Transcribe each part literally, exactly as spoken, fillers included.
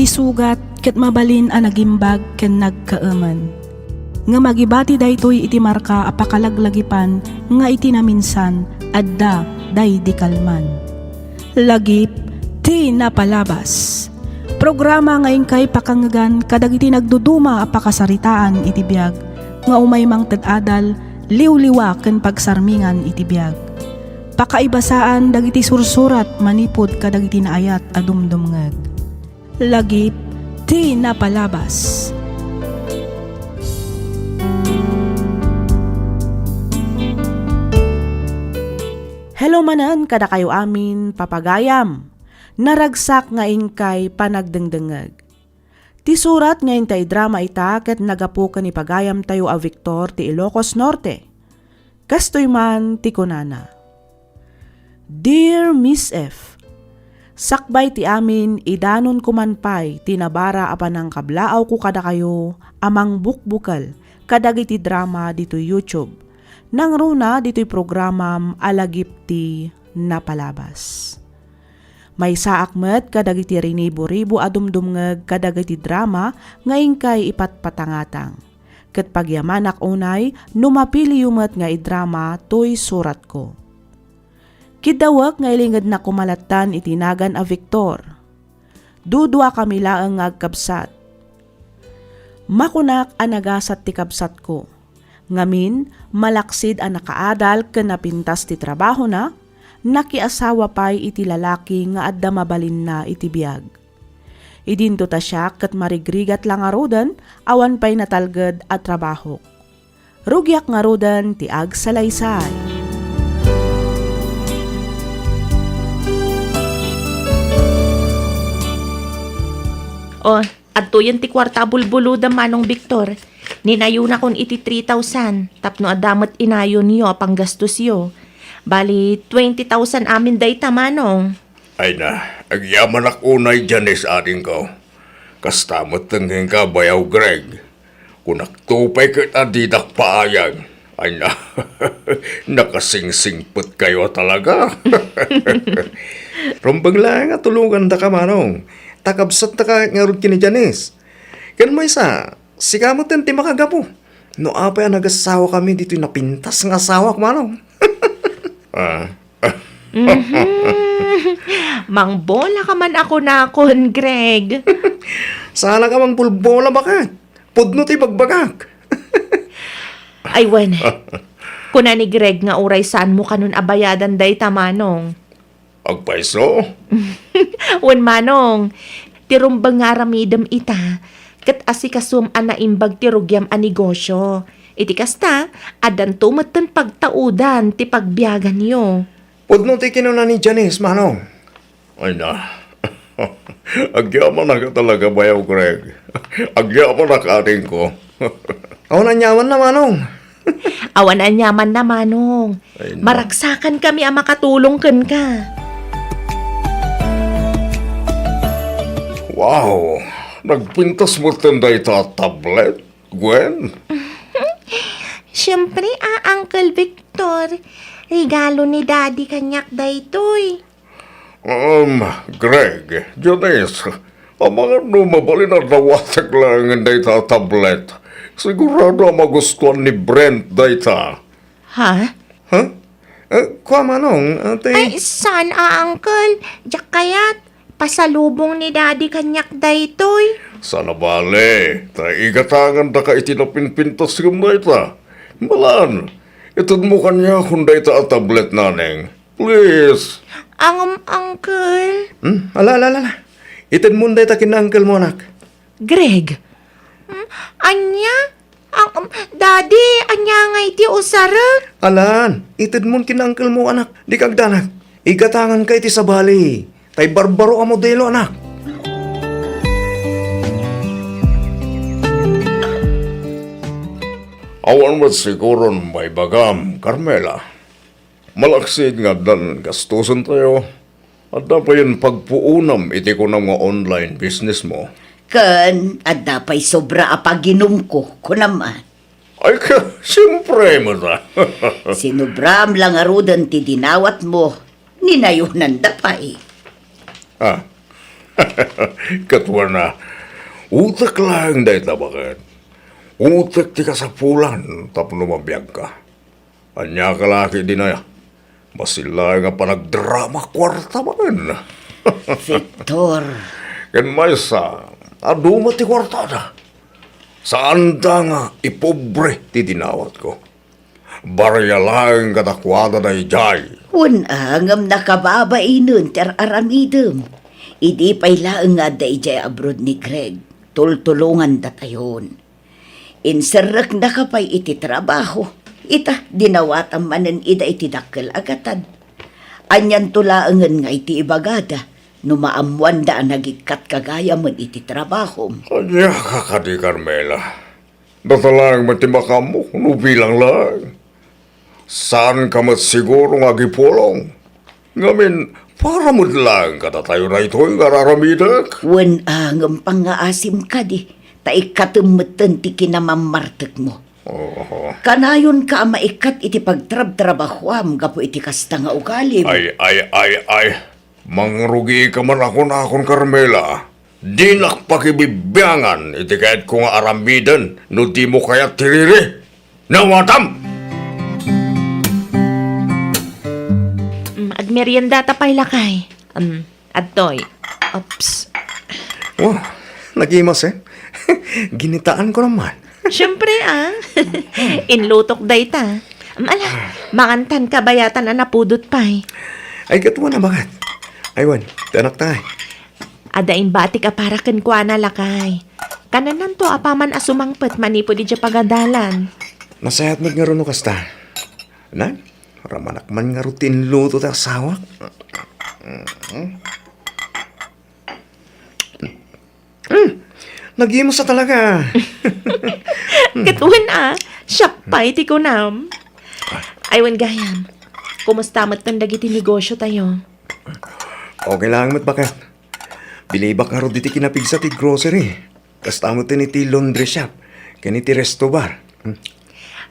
sugat ket mabalin a nagimbag ken nagkaemen. Ngem agibati daytoy iti marka a pakalaglagipan nga iti naminsan adda daydi kalman. Lagip ti napalabas. Programa nga inkay pakangegan kadagiti nagduduma a pakasaritaan iti biag nga umay mangted adal, liwliwa ken pagsarmingan iti biag. Pakaibasaan dagiti sursurat manipud kadagiti naayat a dumdumngeg. Lagip ti napalabas. Hello manen kadakayo amin, papagayam. Naragsak nga inkay panagdengdengngeg. Ti surat nga inta idrama ita ket nagapu ken ni pagayamtayo a Victor ti Ilocos Norte. Kastoy man ti kunana, Dear Miss F, sakbay ti amin, idanonko man pay ti nabara a panangkablaawko kadakayo a mangbukbukel kadagiti drama ditoy YouTube. Nangruna ditoy programam a Lagip ti Napalabas. Maysaak met kadagiti rinibo-ribo a dumdumngeg kadagiti drama nga inkay ipatpatangatang. Ket pagyamanak unay no mapiliyo met nga idrama toy suratko. Kiddawek nga ilingednak koma lattan iti nagan a Victor. Duduakami laeng nga agkabsat. Makunak a nagasat ti kabsatko. Ngamin, malaksid a nakaadal ken napintas ti trabahona, nakiasawa pay iti lalaki nga adda mabalinna iti biag. Idinto ta siak ket marigrigat la ngaruden, awan pay natalged a trabahok. Rugiak ngaruden ti agsalaysay. O, adtoyen ti kuarta a bulbulodam, Manong Victor. Ninayonakon iti three thousand tapno adda met inayonyo a panggastosyo. Bali, twenty thousand amin dayta, Manong. Ay na, agyamanak unay, Janice, adingko. Kasta met kenka, Bayaw Greg. Kunakto pay ket a didak paayag. Ay na, nakasingsingpetkayo a talaga. Rumbeng laeng a tulongandaka, Manong. Ta kabsattaka ngarud ken ni Janice. Ken maysa, sika met ti makagapu. No apay a nagassawakami ditoy napintas nga asawak, Manong. Ah. Mhm. Mangbola ka man a kunakon, Greg. Saan ka mangbulbola, baket? Pudno ti bagbagak. Ay, wen. Kuna ni Greg nga uray saanmo kanon a bayadan dayta, Manong. Agpayso? Wen, Manong. Ti rumbeng nga aramidem ita, ket asikasuem a naimbag ti rugiam a negosyo. Iti kasta, addanto metten pagtaudan ti pagbiaganyo. Pudno ti kinuna ni Janice, Manong. Ay na. Agyamanak talaga, Bayaw Greg. Agyamanak, adingko. Awan aniamanna, Manong. Awan aniamanna, Manong. Ay, na. Maragsakankami a makatulong kenka. Wow! Nagpintas metten dayta a tablet, Gwen? Siyempre, a, Uncle Victor. Regalo ni Daddy kaniak daytoy. Um, Greg, Janice, amangan no mabalin a dawatek laengen dayta a tablet. Sigurado a magustuan ni Brent dayta. Ha? Ha? Eh, kua, Manong, ate. Ay, saan a, Uncle. Diak kayat. Pasalubong ni Daddy kaniak daytoy. Saan a bale, ta igatangandaka iti napinpintas ngem dayta. Balaan, itedmo kaniakon dayta a tablet, naneng. Please. Angem, Uncle. Hmm? Ala, ala, ala, ala. Itedmon dayta ken uncle mo, anak. Greg. Hmm? Ania? Ang, um, Daddy, ania ngay ti usarek? Alan, itedmon ken uncle mo, anak. Dika agdanag. Igatanganka iti sabali. Tay barbaro a modelo, anak. Awan met siguron maibagam, Carmela. Malaksid nga addan gastusen tayo. Adda payen pagpuonam iti kunam nga online business mo. Ken adda pay sobra a paginumko, kunam a. Ay ka, siyempre, mata. Sinubram la ngaruden ti dinawat mo, ninayonanda pay. Ah, Ket wen a, utek laeng dayta, baket. Utek ti kasapulan tapno mabiagka. Ania ka la ket dinaya? Bassit laeng a panagdrama kuarta manen. Victor. Ken maysa, adu met ti kuartada. Saanda nga ipobre ti dinawatko. Barya laeng kadakuada daydiay. Wen a, ngem nakababainen ti ar-aramidem. Idi pay laeng nga adda idiay abroad ni Greg, tultulongandatayon. Inserreknaka pay iti trabaho. Ita, dinawatam manen ida iti dakkel a gatad. Anianto laengen nga iti ibagada no maammoanda a nagikkatka gayamen iti trabahom? Ania ka kadi, Carmela? Data laeng met ti makaammo no bilang laeng. Saanka met siguro nga agipulong. Ngamin, para met laeng kadatayo daytoy nga ar-aramidek. Wen a, ngem pangngaasim kadi, ta ikkatem metten ti kinamammartekmo. Oo. Kanayonka a maikkat iti pagtrabtrabahoam gapu iti kasta nga ugalim. Ay, ay, ay, ay. Mangrugi ka man a kunakon, Carmela. Dinak pakibibiangan iti kayatko nga aramiden no dimo kayat ti riri. Nawatam! Mm, agmeriendata pay, lakay. Mm, adtoy. Oops. Wow, nagimas, eh. Ginitaanko naman. Siyempre, ah. Inlutok dayta. Mm, ala, mangantan kabayatan a napudot pay. Ay, ket wen a, baket. Ay, wen, ti anakta, ay. Adda imbatik a para kenkuana, lakay. Kanennanto apaman a sumangpet manipud idiay pagadalan. Nasayaat met ngarud no kasta. Nan, ramanak man ngarud ti inluto ti asawak. Mm. Mm. Nagimas a talaga. Ket wen a, siak pay ti kunam. Ay, wen gayam. Kumusta metten dagiti negosyotayo? Okay lang met, baket. Bilibak ngarud iti kinapigsa ti grocery. Kasta met iti laundry shop ken iti resto bar. Hmm.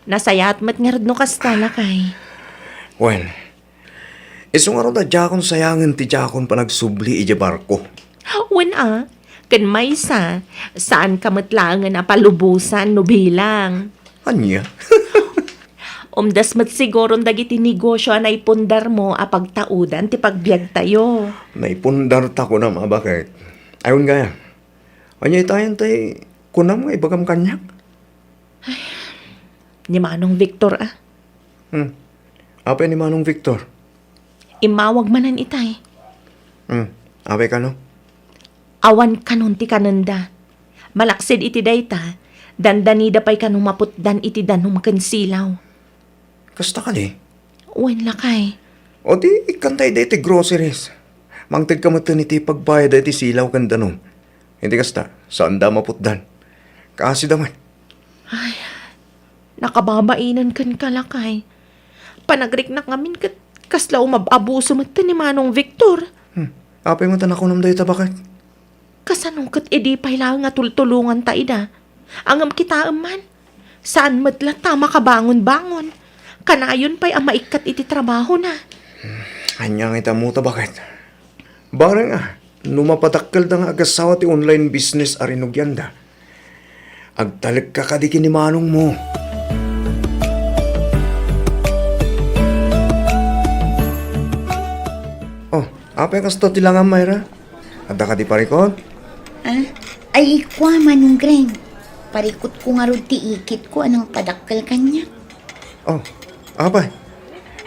Nasayaat met ngarud no kasta, lakay. Wen, isu ngarud a diakon sayangen ti diakon panagsubli idiay barko. Wen a, ken maysa, saanka met laengen a palubosan no bilang. Ania? Umdas met siguron dagiti negosyo a naipundarmo a pagtaudan ti pagbiagtayo. Naipundarta, kunam a, baket. Ay, wen gayam. Ania itayen ti kunam nga ibagam kaniak? Ay, ni Manong Victor, ah. Hmm. Apay ni Manong Victor? Immawag manen itay. Hmm. Apay kano? Awan kanon ti kanenda. Malaksid iti dayta, dandanida pay kano maputdan iti danum ken silaw. Kasta kadi? Wen, lakay. O di, ikkanta ida iti groceries. Mangtedka metten iti pagbayad iti silaw ken danum. Iti kasta, saanda maputdan. Kaasida met. Ay, nakababainen kenka, lakay. Panagriknak ngamin ket kasla umab-abuso metten ni Manong Victor. Hmm. Apay met a nakunam dayta, baket? Kasano ket idi pay laeng a tultulonganta ida? Ngem kitaem man, saan met latta a makabangon-bangon. Kanayon pay a maikkat iti trabahona. Ania nga ita ammo ta, baket? Bareng a, no mapadakkelda nga agasawa ti online business a rinugianda, agtalekka kadi ken ni manongmo. Oh, apay kasta ti langam, Myra? Adda kadi parikut? Ah? Ay, kua, Manong Greng. Parikutko ngarud ti ikitko a nangpadakkel kaniak. Oh, apay?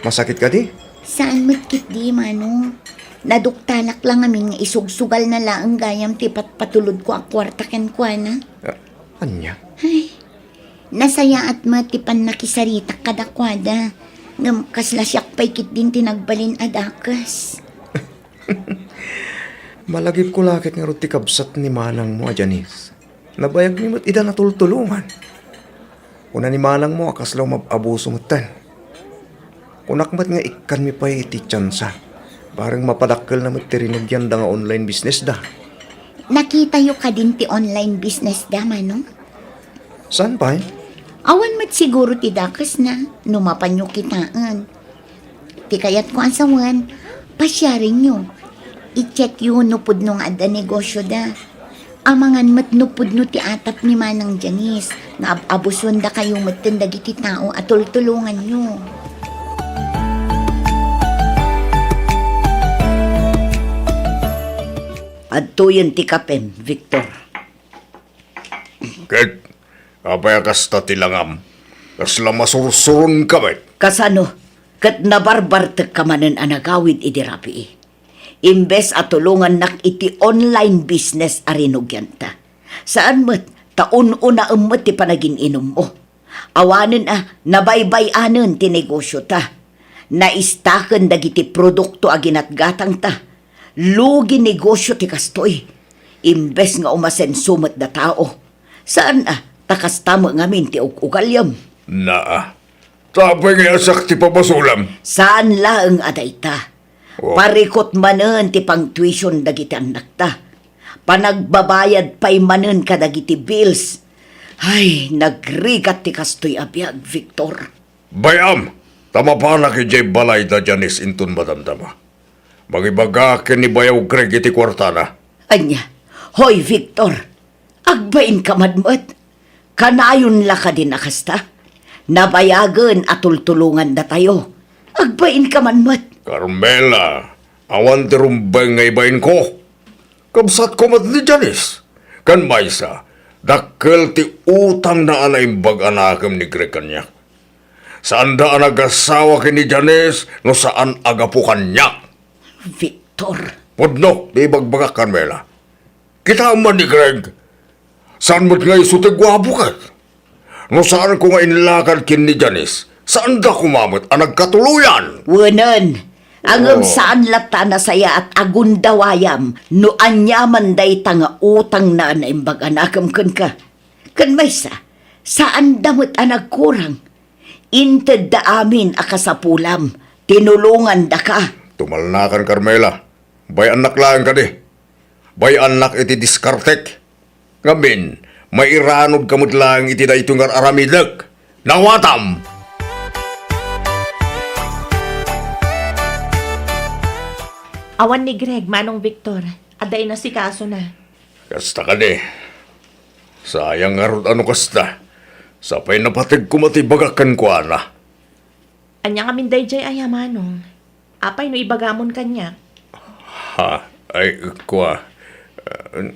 Masakit kadi? Saan met ketdi, Manong. Naduktanak la ngamin nga isugsugalna laeng gayam ti patpatulodko a kuarta kenkuana. Ah, ania? Ay, nasayaat met ti pannakisaritak kadakuada. Ngem kasla siak pay ketdin ti nagbalin a dakes. Malagipko la ket ngarud ti kabsat ni manangmo a Janice. Nabayagmi met ida natultulongan. Kuna ni manangmo a kasla umab-abuso metten. Kunak met nga ikkanmi pay iti tiansa. Bareng mapadakkelna met ti rinugianda nga online businessda. Nakitayo kadin ti online businessda, Manong? Saan pay? Awan met siguro ti dakesna no mapanyo kitaen. Ti kayatko a sawen, pasiarenyo. I-checkyo no pudno nga adda negosyoda. Amangan met no pudno ti atap ni Manang Janice nga ab-abuson dakayo metten dagiti tao a tultulonganyo. Adtoyen ti kapem, Victor. Ket apay a kasta ti langam? Kasla masursuronka met? Kasano? Ket nabarbartekka manen a nagawid idi rabii. Imbes a tulongannak iti online business a rinugianta. Saan met, ta un-unaem met ti panagin-inummo. Awanen a, nabaybay-anen ti negosyota. Naistaken dagiti produkto a ginatgatangta. Lugi negosyo ti kastoy. Imbes nga umasenso met da tao. Saan a, ta kasta met ngamin ti ug-ugalyem. Naa. Ta apay nga iyasak ti pabasulam? Saan laeng a dayta. Oh. Parikut manen ti pang-tuition dagiti annakta. Panagbabayad pay manen kadagiti bills. Ay, nagrigat ti kastoy a biag, Victor. Bay-am, ta mapanak idiay balay da Janice inton madamdama. Mangibaga ken ni Bayaw Greg iti kuartana. Ania? Hoy, Victor! Agbainka man met? Kanayon la kadin a kasta? Nabayagen a tultulongandatayo. Agbainka man met? Carmela, awan ti rumbeng nga ibainko. Kabsatko met ni Janice. Ken maysa, dakkel ti utangna a naimbag a nakem ni Greg kaniak. Saanda a nagasawa ken ni Janice no saan a gapu kaniak. Victor. Pudno ti ibagbagak, Carmela. Kitaem man ni Greg. Saan met nga isu ti guapo ket. No saanko nga inlakad ken ni Janice, saanda koma met a nagkatuloyan. Wenen, ngem Oh. saan latta a nasayaat a gundawayam no aniaman dayta nga utangna a naimbag a nakem kenka. Ken maysa, saanda met a nagkurang. Intedda amin a kasapulam, tinulongandaka. Tumalnakan, Carmela. Bay-annak laeng kadi. Bay-annak iti diskartek. Ngamin, mairanudka met laeng iti daytoy nga ar-aramidek. Nawatam! Awan ni Greg, Manong Victor. Adda inasikasona. Kasta kadi. Sayang ngarud a no kasta. Sapay napateg koma ti ibagak kenkuana. Ania ngamin daydiay aya, Manong? Apay no ibagamon kaniak? Ha? Ay, kua. Ah,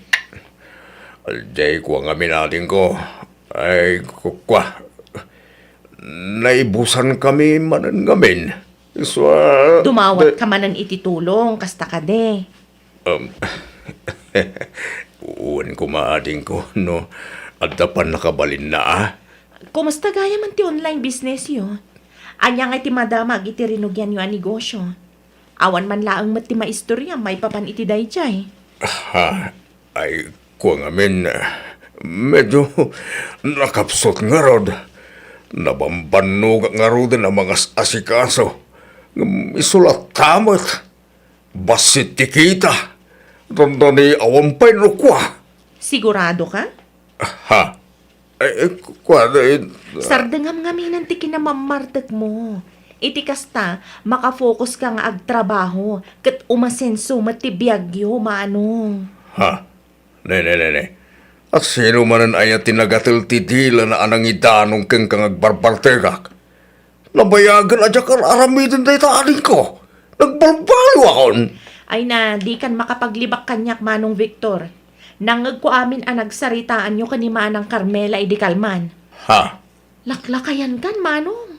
daydiay kua ngamin, adingko. Ay, ku-, kua. Naibusankami manen ngamin. Isu a, Dumawat da- ka manen iti tulong, kasta kadi. Um, wen koma, adingko, no adda pannakabalinna, a? Kumusta gayam ti online business yo? Ania ngay ti madamag iti rinugian yo a negosyo? Awan man laeng met ti maistorya maipapan iti daydiay. Ha, ay, kua ngamin, medyo nakapsut ngarud. Nabambannogak ngaruden a mangas-asikaso. Ngem isu latta met. Bassit ti kita. Dandani awan pay no kua. Sigurado ka? Ha? Eh, eh, kua, eh, Sardengam ngaminen ti kinamammartekmo. Iti kasta, makafocus ka nga agtrabaho, ket umasenso met ti biagyo, Manong. Ha? Ne, ne, ne, ne. A sino manen aya ti nagatel ti dilana a nangidanong kenka nga agbarbartekak? Nabayagen a diak ar-aramiden dayta, adingko. Nagbalbaliwakon. Ay na, dikan makapaglibak kaniak, Manong Victor. Nangngegko amin a nagsaritaanyo ken ni Manang Carmela idi kalman. Ha? Laklakayankan, Manong.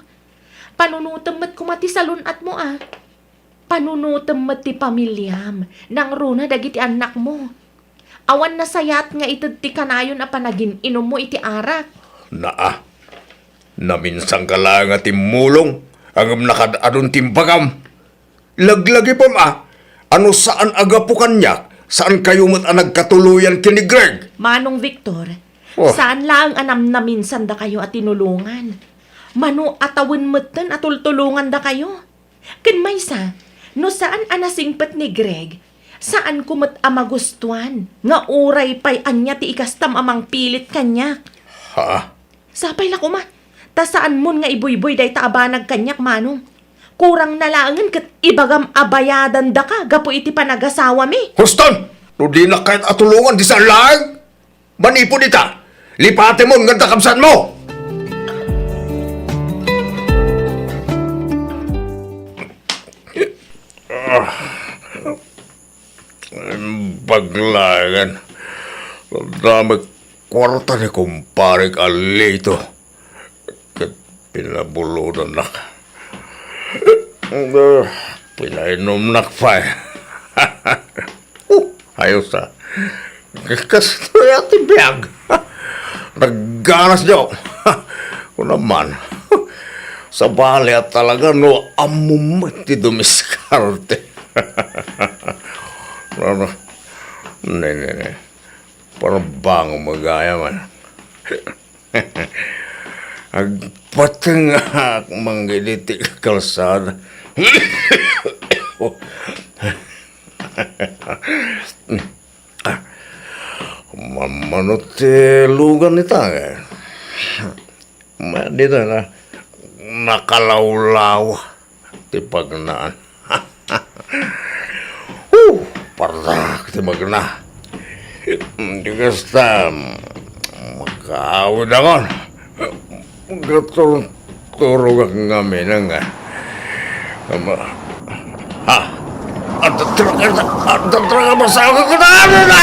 Panunotem met koma ti salun-atmo, a. Panunotem met ti pamiliam, nangruna dagiti annakmo. Awan nasayaat nga ited ti kanayon a panagin-inummo iti arak. Naa, naminsanka laeng a timmulong, ngem nakad-adon ti imbagam. Laglagipem a, a no saan a gapu kaniak, saankayo met a nagkatuloyan ken ni Greg. Manong Victor, Oh. saan laeng a namnaminsandakayo a tinulongan. Mano a tawen metten a tultulongandakayo. Ken maysa, no saan a nasingpet ni Greg, saanko met a magustuan nga uray pay ania ti ikastam a mangpilit kaniak. Ha? Sapay la koma, ta saanmon nga ibuybuy dayta a banag kaniak, Manong. Kurang na laengen ket ibagam a bayadandaka gapu iti panagasawami. Huston! No dinak kayat a tulongan, disan laeng! Manipud ita, lipatemon nga adda kabsatmo! Ah. Imbag laengen. Damay kuarta ni kumparek a Lito. Ket pinabulodannak. Ah, pinainumnak pay. Oh, ayos, ah. Kastoy a ti biag. Nagganas diak. Kuna man. Sabali a talaga no ammom met ti dumiskarte. Ano? Ne, ne, ne. Parang bango magaya man. Agpatengak manggidi ti kalsada. Mamano ti lugan ita, eh. Ma-, dita na, nakalawlaw ti pagnaan. Huh, pardak ti magna. Di kasta, makaawid akon. Gatur-, turogak ngamin nga. Ama, ha? Adda talaga, adda talaga, masakit ko na, ano na?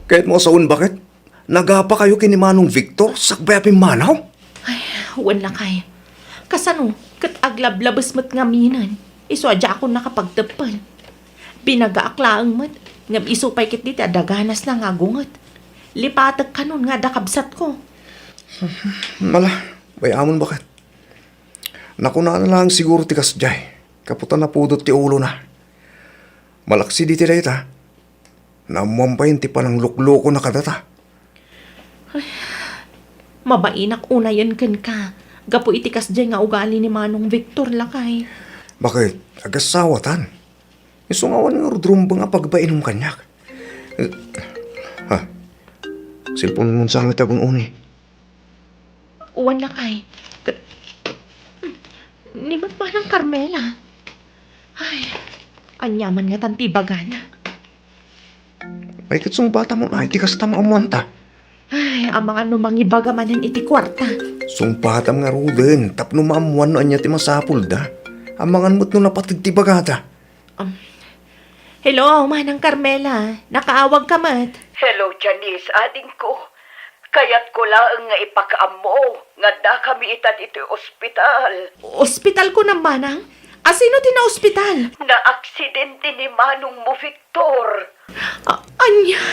Kayatmo a sawen, baket? Nagapa kayo ken ni Manong Victor, sakbay a pimmanaw? Ay, wen lakay. Kasano, ket aglablabes met ngaminen. Isu a diakon nakapagteppel. Binagaak laeng met, ngem isu pay ketdi ti adda ganasna nga agunget. Lipatek kanon nga adda kabsatko. Mala, bay-amon baket. Nakunana laeng siguro ti kasdiay, gapu ta napudot ti ulona. Malaksid iti dayta, naammoan pay ti panangluklukona kadata. Ay, mabainak unayen kenka, gapu iti kasdiay nga ugali ni Manong Victor, lakay. Baket, agasawatan. Isu nga awan nga rudrumbeng a pagbainum kaniak. Eh, ha? Cellphone mo sa nga tabang uni. Wen lakay. Ket, ni Manang Carmela. Ay, ania man ngatan ti ibagana? Ay, ket sungbatam, ay, ti kasta maammuanta. Ay, amangan no mangibaga manen iti kuarta. Sungbatam ngaruden, tapno maammuan no ania ti masapulda. Amangan met no napateg ti ibagada. Um, hello, Manang Carmela. Nakaawagka met? Hello, Janice, adingko. Kayatko laeng nga ipakaammo nga addakami ita ditoy ospital. Ospital kunam, Manang? A sino ti naospital? Naaksidente ni manongmo, Victor. A-, ania?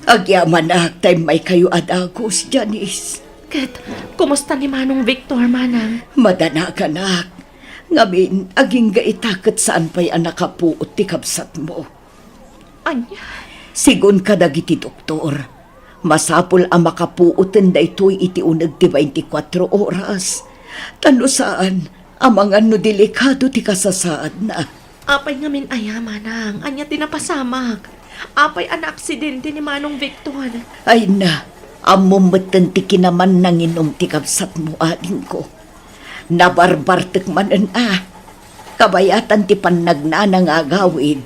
Agyamanak ta immaykayo a dagus, Janice. Ket, kumusta ni Manong Victor, Manang? Madanaganak. Ngamin, agingga ita ket saan pay a nakapuot ti kabsatmo. Ania? Sigun kadagiti doktor, masapul a makapuoten daytoy iti uneg ti baintikwatro oras. Ta no saan, amangan no delikado ti kasasaadna. Apay ngamin aya, Manang? Ania ti napasamak? Apay a naaksidente ni Manong Victor? Ay na, ammom metten ti kinaman nanginum ti kabsatmo, adingko. Nabarbartek manen a. Kabayatan ti pannagnana nga agawid,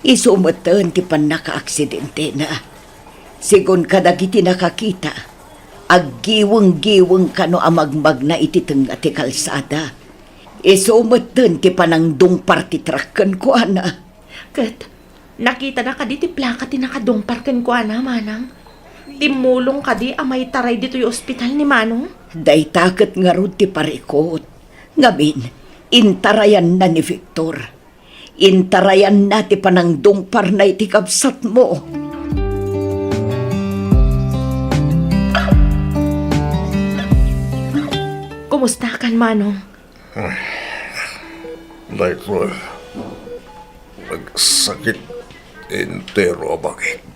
isu metten ti pannakaaksidentena. Sigun kadagiti nakakita, aggiweng-giweng kano a magmagna iti tengnga ti kalsada. Isu metten ti panangdungpar ti truck kenkuana. Ket, nakitana kadi ti plaka ti nakadungpar kenkuana, Manang? Timmulong kadi a maitaray ditoy ospital ni Manong? Dayta ket ngarud ti parikut. Ngamin, intarayanna ni Victor. Intarayanna ti panangdungparna iti kabsatmo. Kumustakan, Manong? Daytoy, nagsakit ti entero a bagi.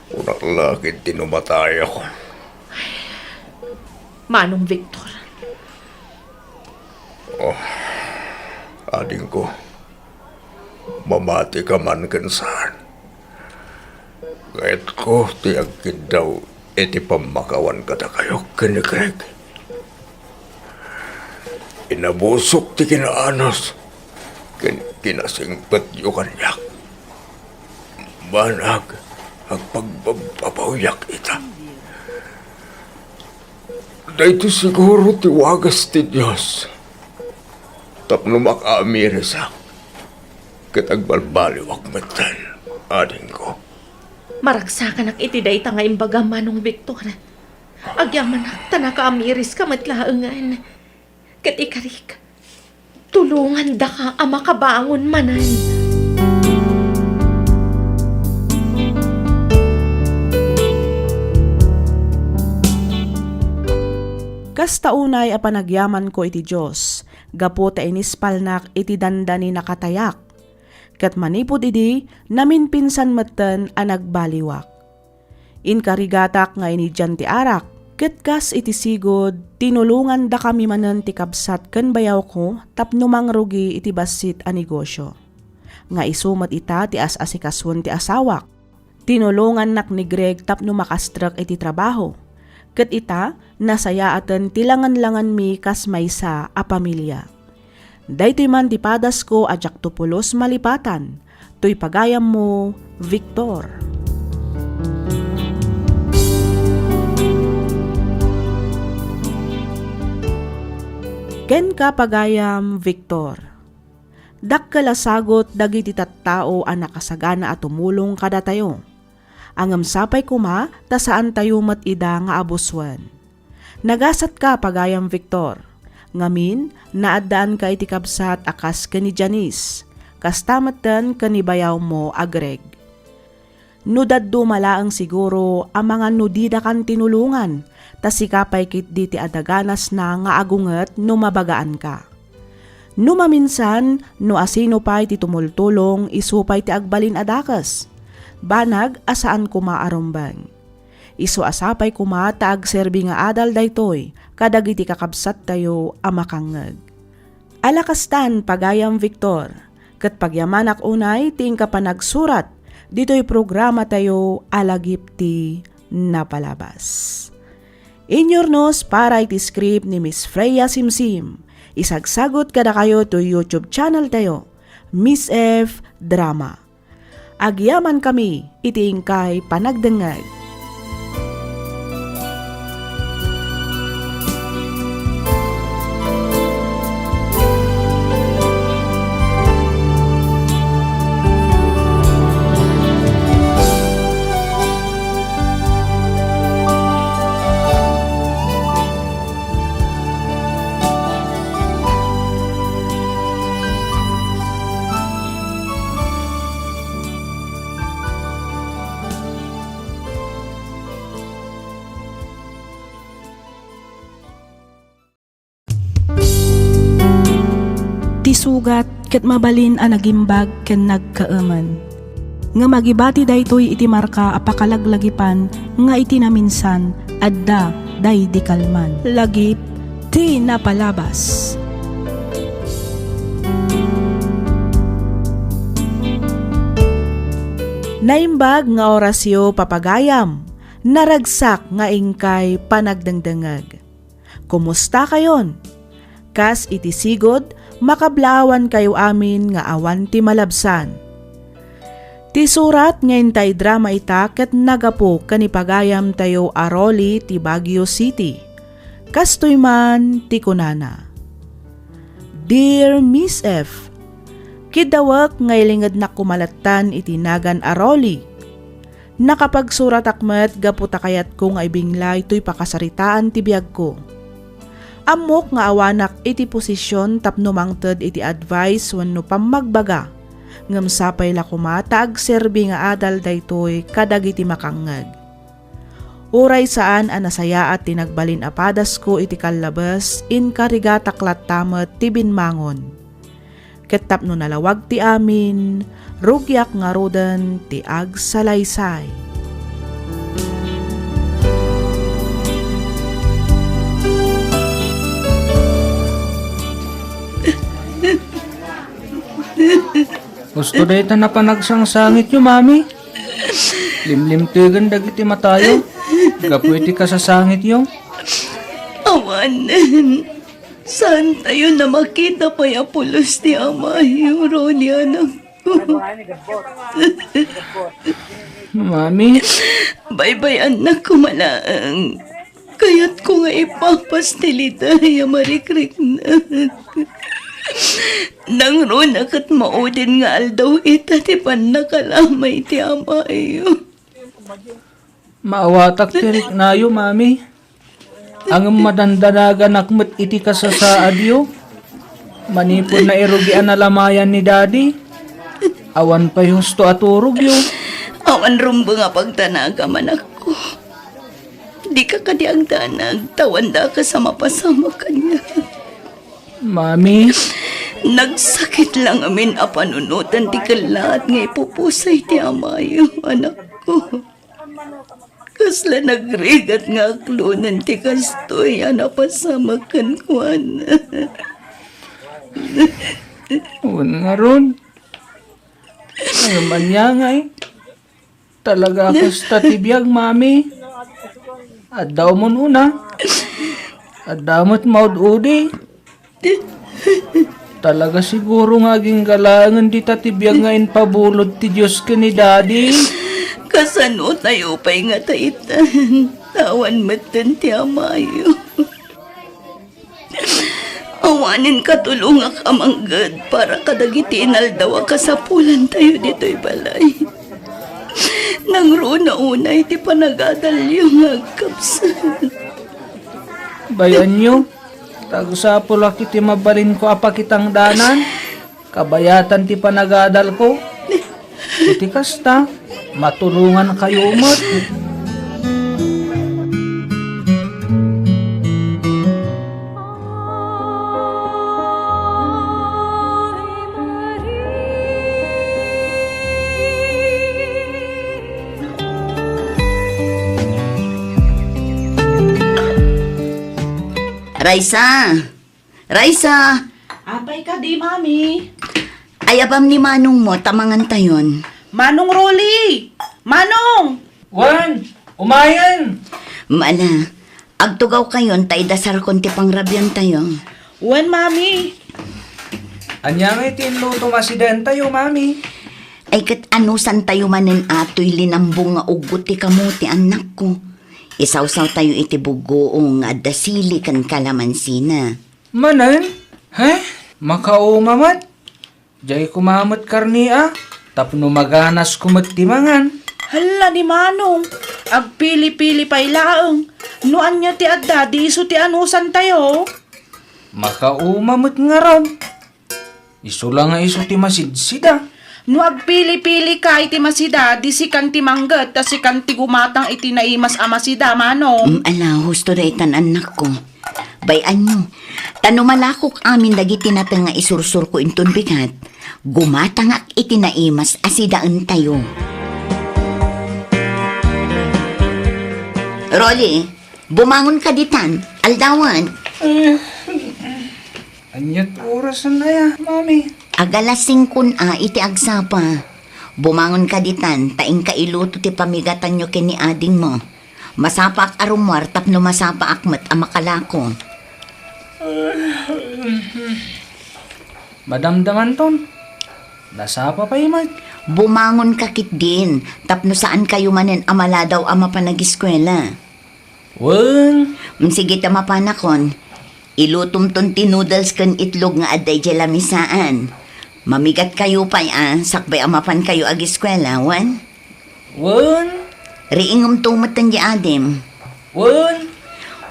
Kunak la ket ti no matayakon. Manong Victor. Oh, adingko, mamatika man ken saan. Kayatko ti agkiddaw iti pammakawan kadakayo ken ni Greg. Inabusok ti kinaanos ken kinasingpetyo kaniak. Banag, agpagbabbabawiak ita. Daytoy siguro ti wagas ti Dios tapno makaamirisak ket agbalbaliwak metten, adingko. Maragsakanak iti dayta nga imbagam, Manong Victor. Agyamanak ta nakaamiriska met laengen. Ket ikarik, tulongandaka a makabangon manen. Kasta unay a panagyamanko iti Dios, gapu ta inispalnak iti dandani nakatayak. Ket manipud idi, namimpinsan metten a nagbaliwak. Inkarigatak nga inidian ti arak, ket kas iti sigud, tinulongandakami manen ti kabsat ken bayawko tapno mangrugi iti bassit a negosio. Nga isu met ita ti as-asikasuen ti asawak. Tinulongannak ni Greg tapno makastrek iti trabaho, ket ita, nasayaaten ti langenlangenmi kas maysa a pamilia. Daytoy man ti padasko a diakto pulos malipatan. Toy pagayammo, Victor. Kenka, pagayam Victor. Dakkel a sagut dagiti tattao a nakasagana a tumulong kadatayo. Ngem sapay koma ta saantayo met ida nga abusuen. Nagasatka, pagayam Victor. Ngamin, naaddaanka iti kabsat a kas ken ni Janice, kasta metten ken ni bayawmo a Greg. No dadduma laeng siguro a mangan no didakan tinulongan, ta sika pay ketdi ti adaganasna nga agunget no mabagaanka. No maminsan, no asino pay ti tumultulong, isu pay ti agbalin a dakes. Banag a saan koma a rumbeng. Isu a sapay koma ta agserbi nga adal daytoy kadagiti kakabsattayo a makangngeg. Ala kastan, pagayam Victor, ket pagyamanak unay ti inka panagsurat ditoy programatayo a Lagip ti Napalabas. Inyurnos para iti script ni Miss Freya Simsim. Isagsagut kadakayo toy YouTube channel tayo, Miss F Drama. Agyamankami iti inkay panagdengngeg. Ti sugat ket mabalin a nagimbag ken nagkaemen. Ngem agibati daytoy iti marka a pakalaglagipan nga iti naminsan, adda daydi kalman. Lagip ti Napalabas. Naimbag nga orasyo, papagayam. Naragsak nga inkay panagdengdengeg. Kumustakayon? Kas iti sigud, makablaawankayo amin nga awan ti malabsan. Ti surat nga intay drama ita ket nagapu ken ni pagayamtayo a Rolly ti Baguio City. Kastoy man ti kunana, "Dear Miss F, kiddawek nga ilingednak koma lattan iti nagan a Rolly. Nakapagsuratak met gapu ta kayatko nga ibinglay toy pakasaritaan ti biagko. Ammok nga awanak iti posisyon tapno mangted iti advice wenno pammagbaga, ngem sapay la koma ta agserbi nga adal daytoy kadagiti makangngeg. Uray saan a nasayaat ti nagbalin a padasko iti kallabes, inkarigatak latta met ti binmangon. Ket tapno nalawag ti amin, rugiak ngaruden ti agsalaysay." Husto dayta napanagsangit yo, Mami? Limlimtegen dagiti matayo gapu iti kasasangityo. Awanen, saantayo a makita pay a pulos ti amayo, Ronnie, anakko. Mami. Baybay-annak koma laeng. Kayatko nga ipapas ti litay a marikriknak. Nangruna ket maudin nga aldaw ita ti pannakalamay ti amayo. Maawatak ti riknayo, Mami. Ngem madandanaganak met iti kasasaadyo. Manipud nairugi a nalamayan ni Daddy, awan pay husto a turogyo. Awan rumbeng a pagdanagam, anakko. Dika kadi agdanag, ta awan dakes a mapasamak kaniak. Mami. Nagsakit la ngamin a panunotan ti kellaat nga ipupusay ti amayo, anakko. Kasla nagrigat nga aklonen ti kastoy a napasamak kenkuana. Wen ngarud. Ngem ania ngay? Talaga kasta ti biag, Mami. Adda umuna. Adda met maud-udi. Talaga siguro nga agingga laengen dita ti biag nga impabulod ti Dios ken ni Daddy. Kasano tayo pay nga taitan? Awan metten ti amayo. Awanen katulongak a mangged para kadagiti inaldaw a kasapulantayo ditoy balay. Nangruna unay ti panagadalyo nga agkabsat. Bay-anyo, ta agsapulak iti mabalinko a pakitangdanan. Kabayatan ti panagadalko. Iti kasta, matulongankayo met. Raisa! Raisa! Apay kadi, Mami? Ayabam ni Manongmo ta mangantayon. Manong Rolly! Manong! Wen, umayen! Mala, agtugawkayon ta idasarkon ti pangrabiantayo. Wen, Mami. Ania nga iti inluto nga asidaentayo, Mami? Ay ket anusantayo manen atoy linambong nga uggot ti kamote, annakko. Isawsawtayo iti buggoong nga adda sili ken kalamansina. Manen? He? Makauma met? Diay koma met karne a, tapno maganasko met ti mangan. Hala ni Manong, agpili-pili pay laeng. No ania ti adda, di isu ti anusantayo. Makauma met ngarud. Isu la nga isu ti masidsida. No agpili-pilika iti masida, di sikan ti mangged, ta sikan ti gumatang iti naimas a masida, Manong. Mm, ala, husto daytan, annakko. Bay-anyo, ta no malakok amin dagiti nateng nga isursurko inton bigat, gumatangak iti naimas a sidaentayo. Rolly, bumangon ka ditan, aldawan. Ania't orasen aya, Mami? Agalas singkon a iti agsapa. Bumangon ka ditan, ta inka iluto ti pamigatanyo ken ni adingmo. Masapaak a rummuar tapno masapaak met a makalako. Madamdamanton, nasapa pay met. Bumangon ka ketdin, tapno saankayo manen a maladaw a mapan agiskuela. Wen. Mm, sige ta mapanakon. Ilutomton ti noodles ken itlog nga adda idiay lamisaan. Mamigatkayo pay a sakbay a mapankayo agiskuela, wen? Wen. Riingemto metten di adim. Wen.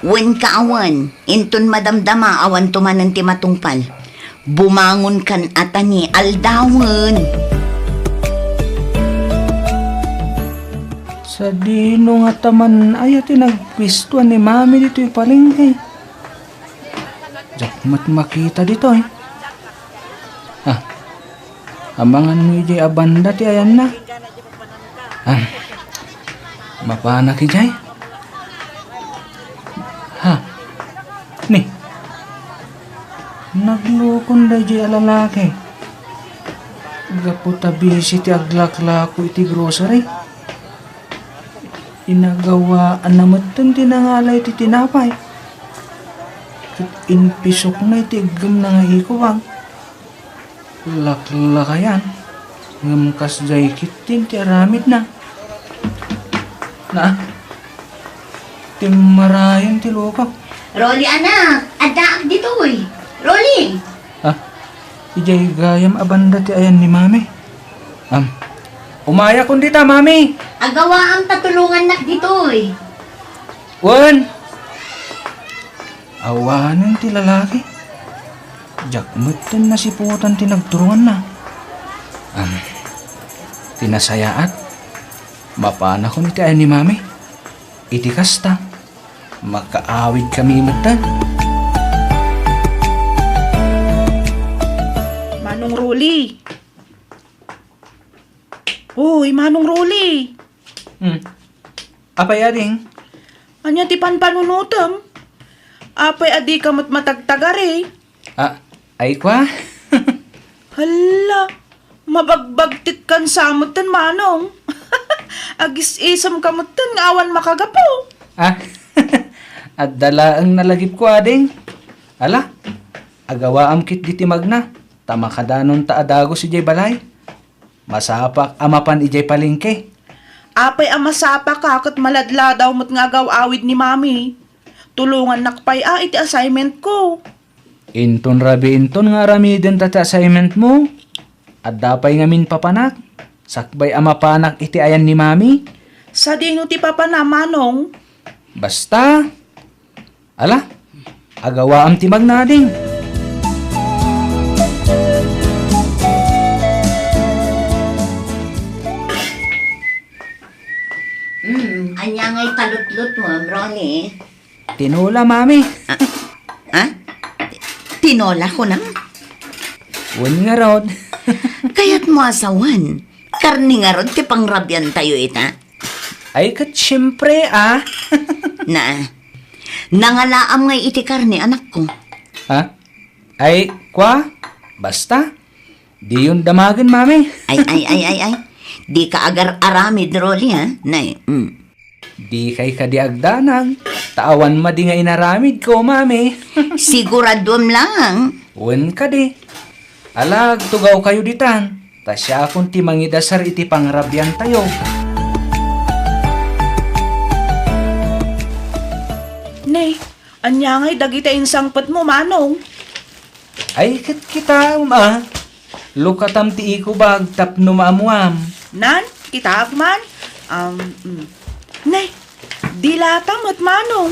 Wen ka a wen, inton madamdama awanto manen ti matungpal. Bumangon kan atani aldawen. Sadino nga taman aya ti nagpistoan ni Mami ditoy palengke? Diak met makita ditoy. Ah, amangan mo idiay a banda ti ayanna. Ah, mapanak idiay? Ha? Ni? Naglukon daydiay a lalaki. Gapu ta busy ti aglaklako iti grocery. Inagawaanna metten ti nangala iti tinapay. Ket impisokna iti iggemna nga ikubag. Laklakayan, ngem kasdiay ketdin ti aramidna. Na, timmarayen ti lukak. Rolly, anak, addaak ditoy. Rolly! Ah, idiay gayam a banda ti ayan ni Mami. Am, umayakon dita, Mami. Agawaam ta tulongannak ditoy. Wen. Awanen ti lalaki. Diak metten nasiputan ti nagturonganna. Am, ti nasayaat, mapanakon iti ayan ni Mami. Iti kasta, makaawidkami metten. Manong Rolly. Uy, Manong Rolly. Hmm. Apay, ading? Ania ti panpanunotem? Apay a dika met matagtagari? Ah, ay kwa? Hala, mabagbagtit kan sa metten, Manong. Agis-isem ka metten nga awan makagapu. Ah, adda laeng nalagipko, ading. Ala, agawaam ketdi ti magna, ta makadanonta a dagus idiay balay. Masapak a mapan idiay palengke. Apay a masapaka ket maladladaw met nga agaw-awid ni Mami. Tulongannak pay a iti assignment ko. Inton rabiinton nga aramidenta ti assignment mo, adda pay ngamin papanak, sakbay a mapanak iti ayan ni Mami. Sadino ti papana, Manong? Basta, ala, agawaam ti magna, ading. Mm, ania ngay talutlutuem, Ronnie? Tinola, Mami. Ah, ah? Ti-, tinola, kunam? Wen ngarud. Kayatmo a sawen, karne ngarud ti pangrabiantayo ita? Ay, ket siempre, ah. Na, nangalaam ngay iti karne, anakko. Ha? Ay, kwa? Basta, diyon damagen, Mami. Ay, ay, ay, ay, ay. Dika agar-aramid, Rolly, ha? Nay, mm. Dikay kadi agdanag, ta awan madi nga inaramidko, Mami. Siguraduem lang. Wen kadi. Ala, agtugawkayo ditan, ta siakon ti mangidasar iti pangrabiantayo. Ne, ania ngay dagiti insangpetmo, Manong? Ay, ket kitaem, a. Lukatam ti ikubag tapno maammuam. Nan, kitaak man. Um, mm. Ne, dilata met, Manong.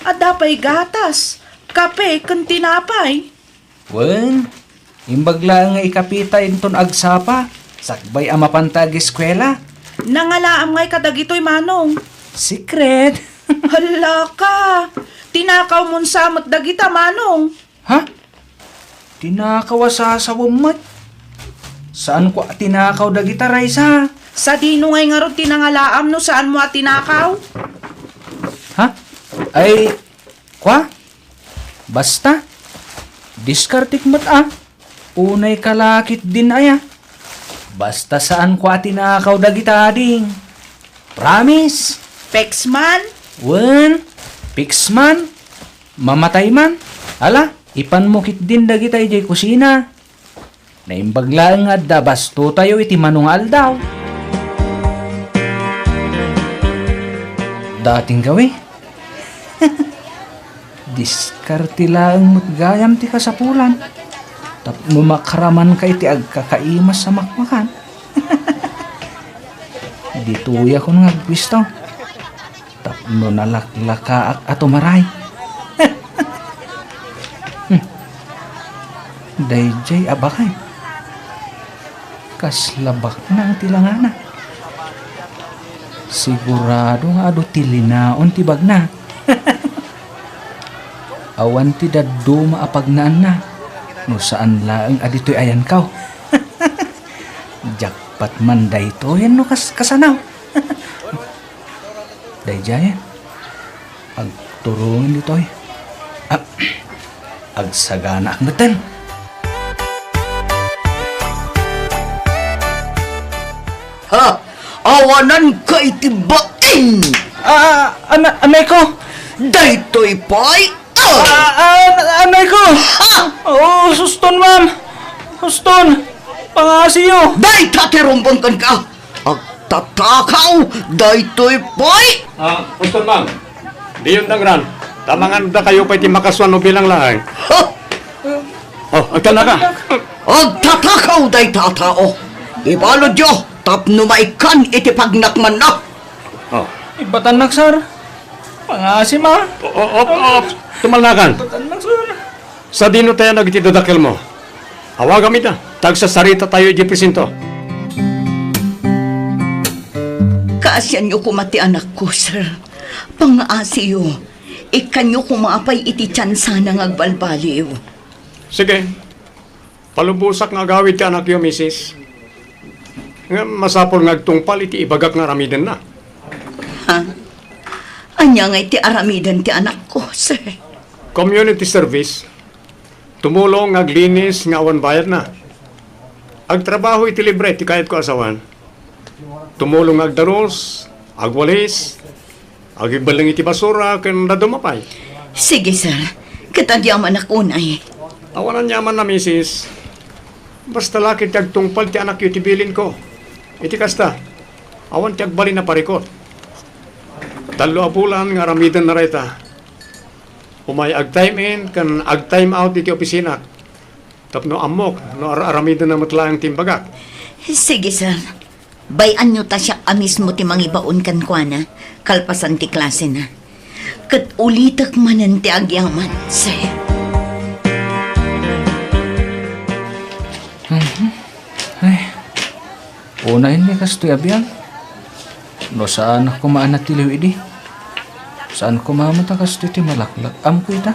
Adda pay gatas, kape, ken tinapay. Wen, imbag laeng nga ikapita inton agsapa, sakbay a mapanta ageskuela. Nangalaam ngay kadagitoy, Manong? Secret. Hala ka! Tinakawmon sa met dagita, Manong. Ha? Tinakaw a sasawem met? Saanko a tinakaw dagita, Raisa. Sadino ngay ngarud ti nangalaam no saanmo a tinakaw? Ha? Ay, kwa? Basta, diskartek met a. Unay kalakit din aya. Basta saanko a tinakaw dagita, ading. Promise. Peksman? Wen, peksman. Mamatay man. Ala, ipanmo ketdin dagita idiay kusina. Naimbag laeng nga adda bastotayo iti mano nga aldaw. Dating gawi. Diskarte laeng met gayam ti kasapulan tapno makaramanka iti agkakaimas a makmakan. Ditoyakon nga agpuesto tapno nalaklakaak a tumaray. Hmm. Daydiay a baket. Kasla baknang ti langana. Sigurado nga adu ti linaon ti bagna. Awan ti dadduma a pagnaanna no saan laeng a ditoy ayankaw. Jackpot man daytoyen no kas-, kasano? Daydiayen. Agturongen ditoy. Ah, agsaganaak metten. Ha? Awananka iti bai! Ah, ana-, anay ko! Daytoy pay! Ah! Ah, ah, anay ko! Ah! Oh, suston, ma'am! Suston! Pangasiyo! Dayta ti rumbeng kenka! Agtatakaw! Daytoy pay! Ah, suston, ma'am. Diyon dangran. Tamangan da kayo pay ti makasuan no bilang laeng. Ha? Oh, agtanaka. Agtatakaw dayta a tao. Ibaludyo tapno maikkan iti pagnakmanna. Oh. Ibatannak, sir. Pangasi, ma. O, o, op, op. Tumalnakan. Ibatannak, sir. Sadino tayo dagiti dadakkelmo? Awagam ida, ta agsasarita tayo iti presinto. Kaasianyo koma ti anakko, sir. Pangasiyo, ikkanyo koma pay iti tiansana nga agbalbaliw. Sige. Palubosak nga agawid ti anakyo, misis. Ngem masapul nga agtungpal iti ibagak nga aramidenna. Ha? Ania ngay ti aramiden ti anakko, sir? Community service. Tumulong nga aglinis nga awan bayadna. Agtrabaho iti libre ti kayatko a asawan. Tumulong nga agdaros, agwalis, agibelleng iti basura, ken dadduma pay. Sige, sir. Ket agyamanak unay. Awan aniamanna, misis. Basta la ket ti agtungpal ti anakyo ti bilinko. Iti kasta, awan ti agbalin a parikut. Tallo a bulan nga aramidenna dayta. Umay ag-time in ken ag-time out iti opisinak. Tapno ammok no ar-aramidenna met laeng ti imbagak. Sige, sir. Bay-anyo ta siak a mismo ti mangibaon kenkuana, kalpasan ti klasena. Ket ulitek manen ti agyaman, sir. Mhm. Ay. Unayen ni kastoy a biag. No saan a koma a natiliw idi. Saan koma met a kastoy ti malaklak. Amko ita.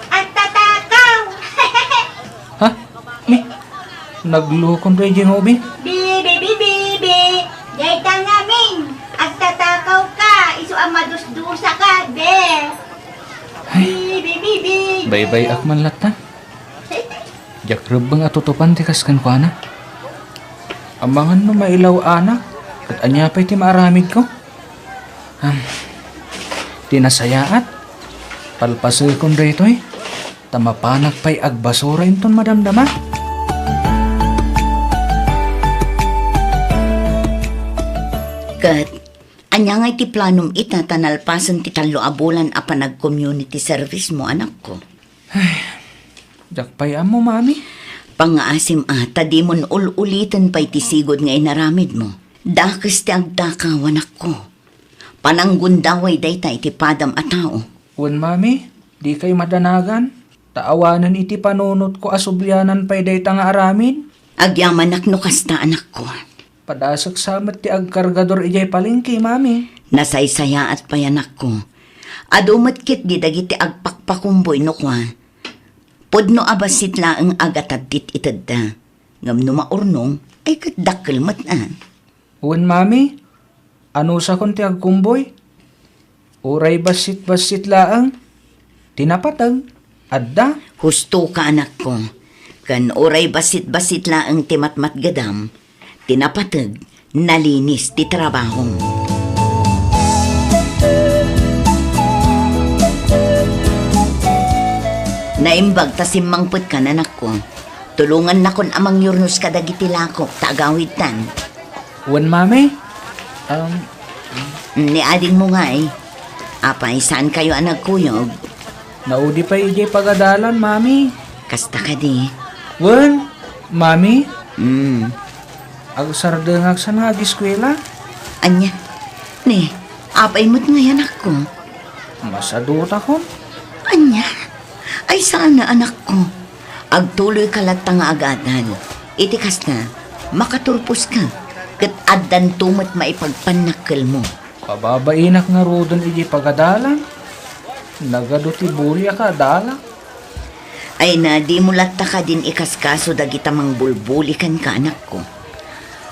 Agtatakaw! Ha? Mi? Naglukon da idiay nga ubing? Bibi, bibi, bibi! Dayta ngamin! Agtatakaw ka! Isu a madusdusa ka, be! Ay, bibi, bibi! Baybay-ak man latta. Diak rebbeng a tutupan ti kas kenkuana. Amangan no mailaw-anak, ket ania pay ti maaramidko? Am, ti nasayaat, palpasekon daytoy, ta mapanak pay agbasura inton madamdama. Ket ania ngay ti planom ita ta nalpasen ti tallo a bulan a panag-community service mo, anakko? Ay, diak pay ammo, Mami. Pangngaasim a, ta dimon ul-uliten pay ti sigud nga inaramidmo. Dakes ti agtakaw, anakko. Pananggundaway dayta iti padam a tao. Wen, Mami, dikay madanagan, ta awanen iti panunotko a sublianan pay dayta nga aramid. Agyamanak no kasta, anakko. Padasek sa met ti agkargador idiay palengke, Mami. Nasaysayaat pay, anakko. Adu met ketdi dagiti agpakpakumboy no kua, pudno a bassit laeng a gatad ti itedda. Ngem no maurnong, ay ket dakkel met a. Wen, Mami, anusakon ti agkumboy? Uray bassit-bassit laeng ti napateg, adda. Husto ka, anakko. Ken uray bassit-bassit laeng ti matmatgedam, ti napateg, nalinis ti trabahom. Naimbag ta simmangpetkan, anakko. Tulongannakon a mangyurnos kadagiti lakok ta agawidtan. Wen, Mami? Um, Ni adingmo ngay. Apay, saankayo a nagkuyog? Naudi pay idiay pagadalan, Mami. Kasta kadi? Wen, Mami? Mm. Agsardengak san nga agiskuela. Ania? Ni, apay met ngay, anakko? Masadutakon. Ania? Ay, saan a, anakko. Agtuloyka latta nga agadal. Iti kasta, makaturposka, ket addanto met maipagpannakkelmo. Pababainak ngaruden iti pagadalan. Nagadu ti buli a kaadalak. Ay na, dimo latta kadin ikaskaso dagita mangbulbuli kenka, anakko.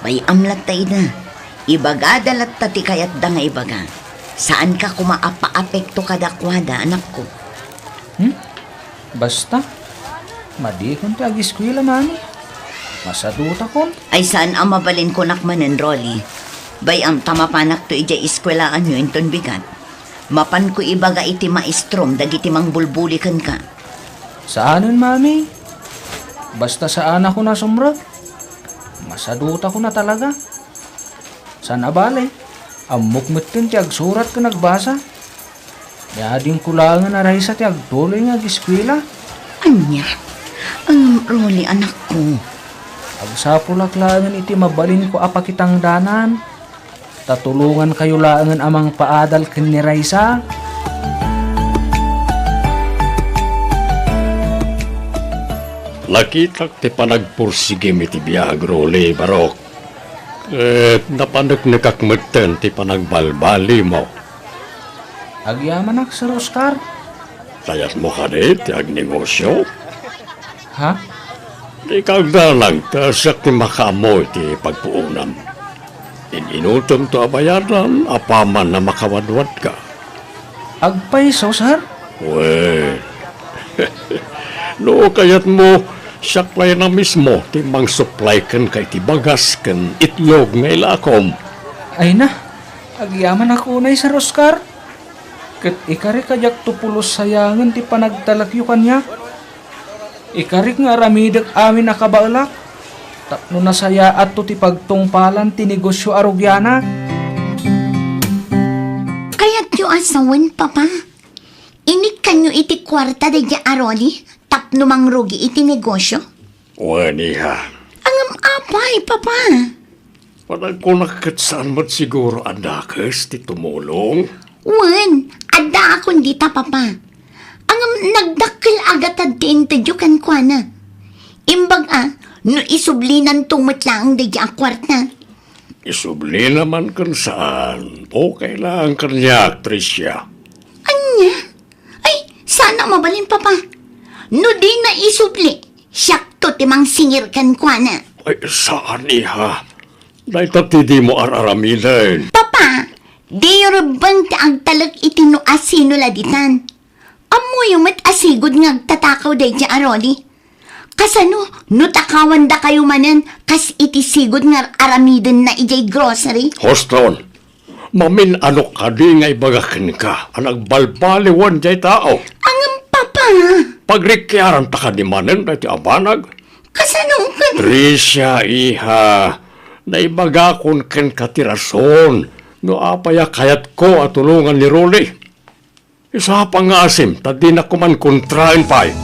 Bay-am latta ida. Ibagada latta ti kayatda nga ibaga. Saanka koma a paapekto kadakuada, anakko. Hmm? Basta, madikon ti agiskuela, Mami. Masadutakon. Ay, saan a mabalin kunak manen, Rolly. Bay-am ta mapanakto idiay eskuelaanyo inton bigat. Mapanko ibaga iti maestrom dagiti mangbulbuli kenka. Saanen, Mami. Basta saanakon a sumrek. Masadutako na talaga. Saan a bale, ammok metten ti agsurat ken agbasa. Yaadingko laengen a Raisa ti agtuloy nga ageskuela. Ania? Ngem, Rolly, anakko. Agsapulak laengen iti mabalinko a pakitangdanan. Ta tulongankayo laengen a mangpaadal ken ni Raisa. Nakitak ti panagpursigim iti biag, Rolly, Barok. Ket napaneknekak metten ti panagbalbalimo. Agyamanak, Sir Oscar. Kayatmo kadi ti agnegosio? Ha? Dika agdanag ta siak ti makaammo iti pagpuonam. In-inutemto a bayadan apaman a makawadwadka. Agpayso, sir? Wen, no kayatmo, siak laeng a mismo ti mangsuplay kenka iti bagas ken itlog nga ilakom. Ay na, agyamanak unay, Sir Oscar. Ket ikarik a diakto pulos sayangen ti panagtalekyo kaniak. Ikarik nga aramidek amin a kabaelak tapno nasayaatto ti pagtungpalan ti negosio a rugianak. Kayatyo a sawen, Papa? Inikkanyo iti kuarta daydiay a Rolly tapno mangrugi iti negosio? Wen, iha. Ngem apay, Papa? Panagkunak ket saan met siguro a dakes ti tumulong? Wen, addaakon dita, Papa. Ngem nagdakkel a gatad ti intedyo kenkuana. Imbag a, no isublinanto met laeng daydiay a kuarta. Isublina man ken saan, okay laeng kaniak, Tricia. Ania? Ay, saan a mabalin, Papa. No dina isubli, siakto ti mangsingir kenkuana. Ay, saan, iha. Dayta ti dimo ar-aramiden. Papa, diyo rebbeng ti agtalek iti no asino la ditan. Ammoyo met a sigud nga agtatakaw daydiay a Rolly. Kasano no takawandakayo manen kas iti sigud nga ar-aramidenna idiay grocery? Huston, mamin-anok kadi nga ibaga kenka a nagbalbaliwen diay tao? Ngem, Papa. Pagrikiaranta kadi manen daytoy a banag? Kasano kadi? Tricia, iha, naibagakon kenka ti rason no apay a kayatko a tulongan ni Rolly. Isapa nga asim, ta dinak koma kontraen pay.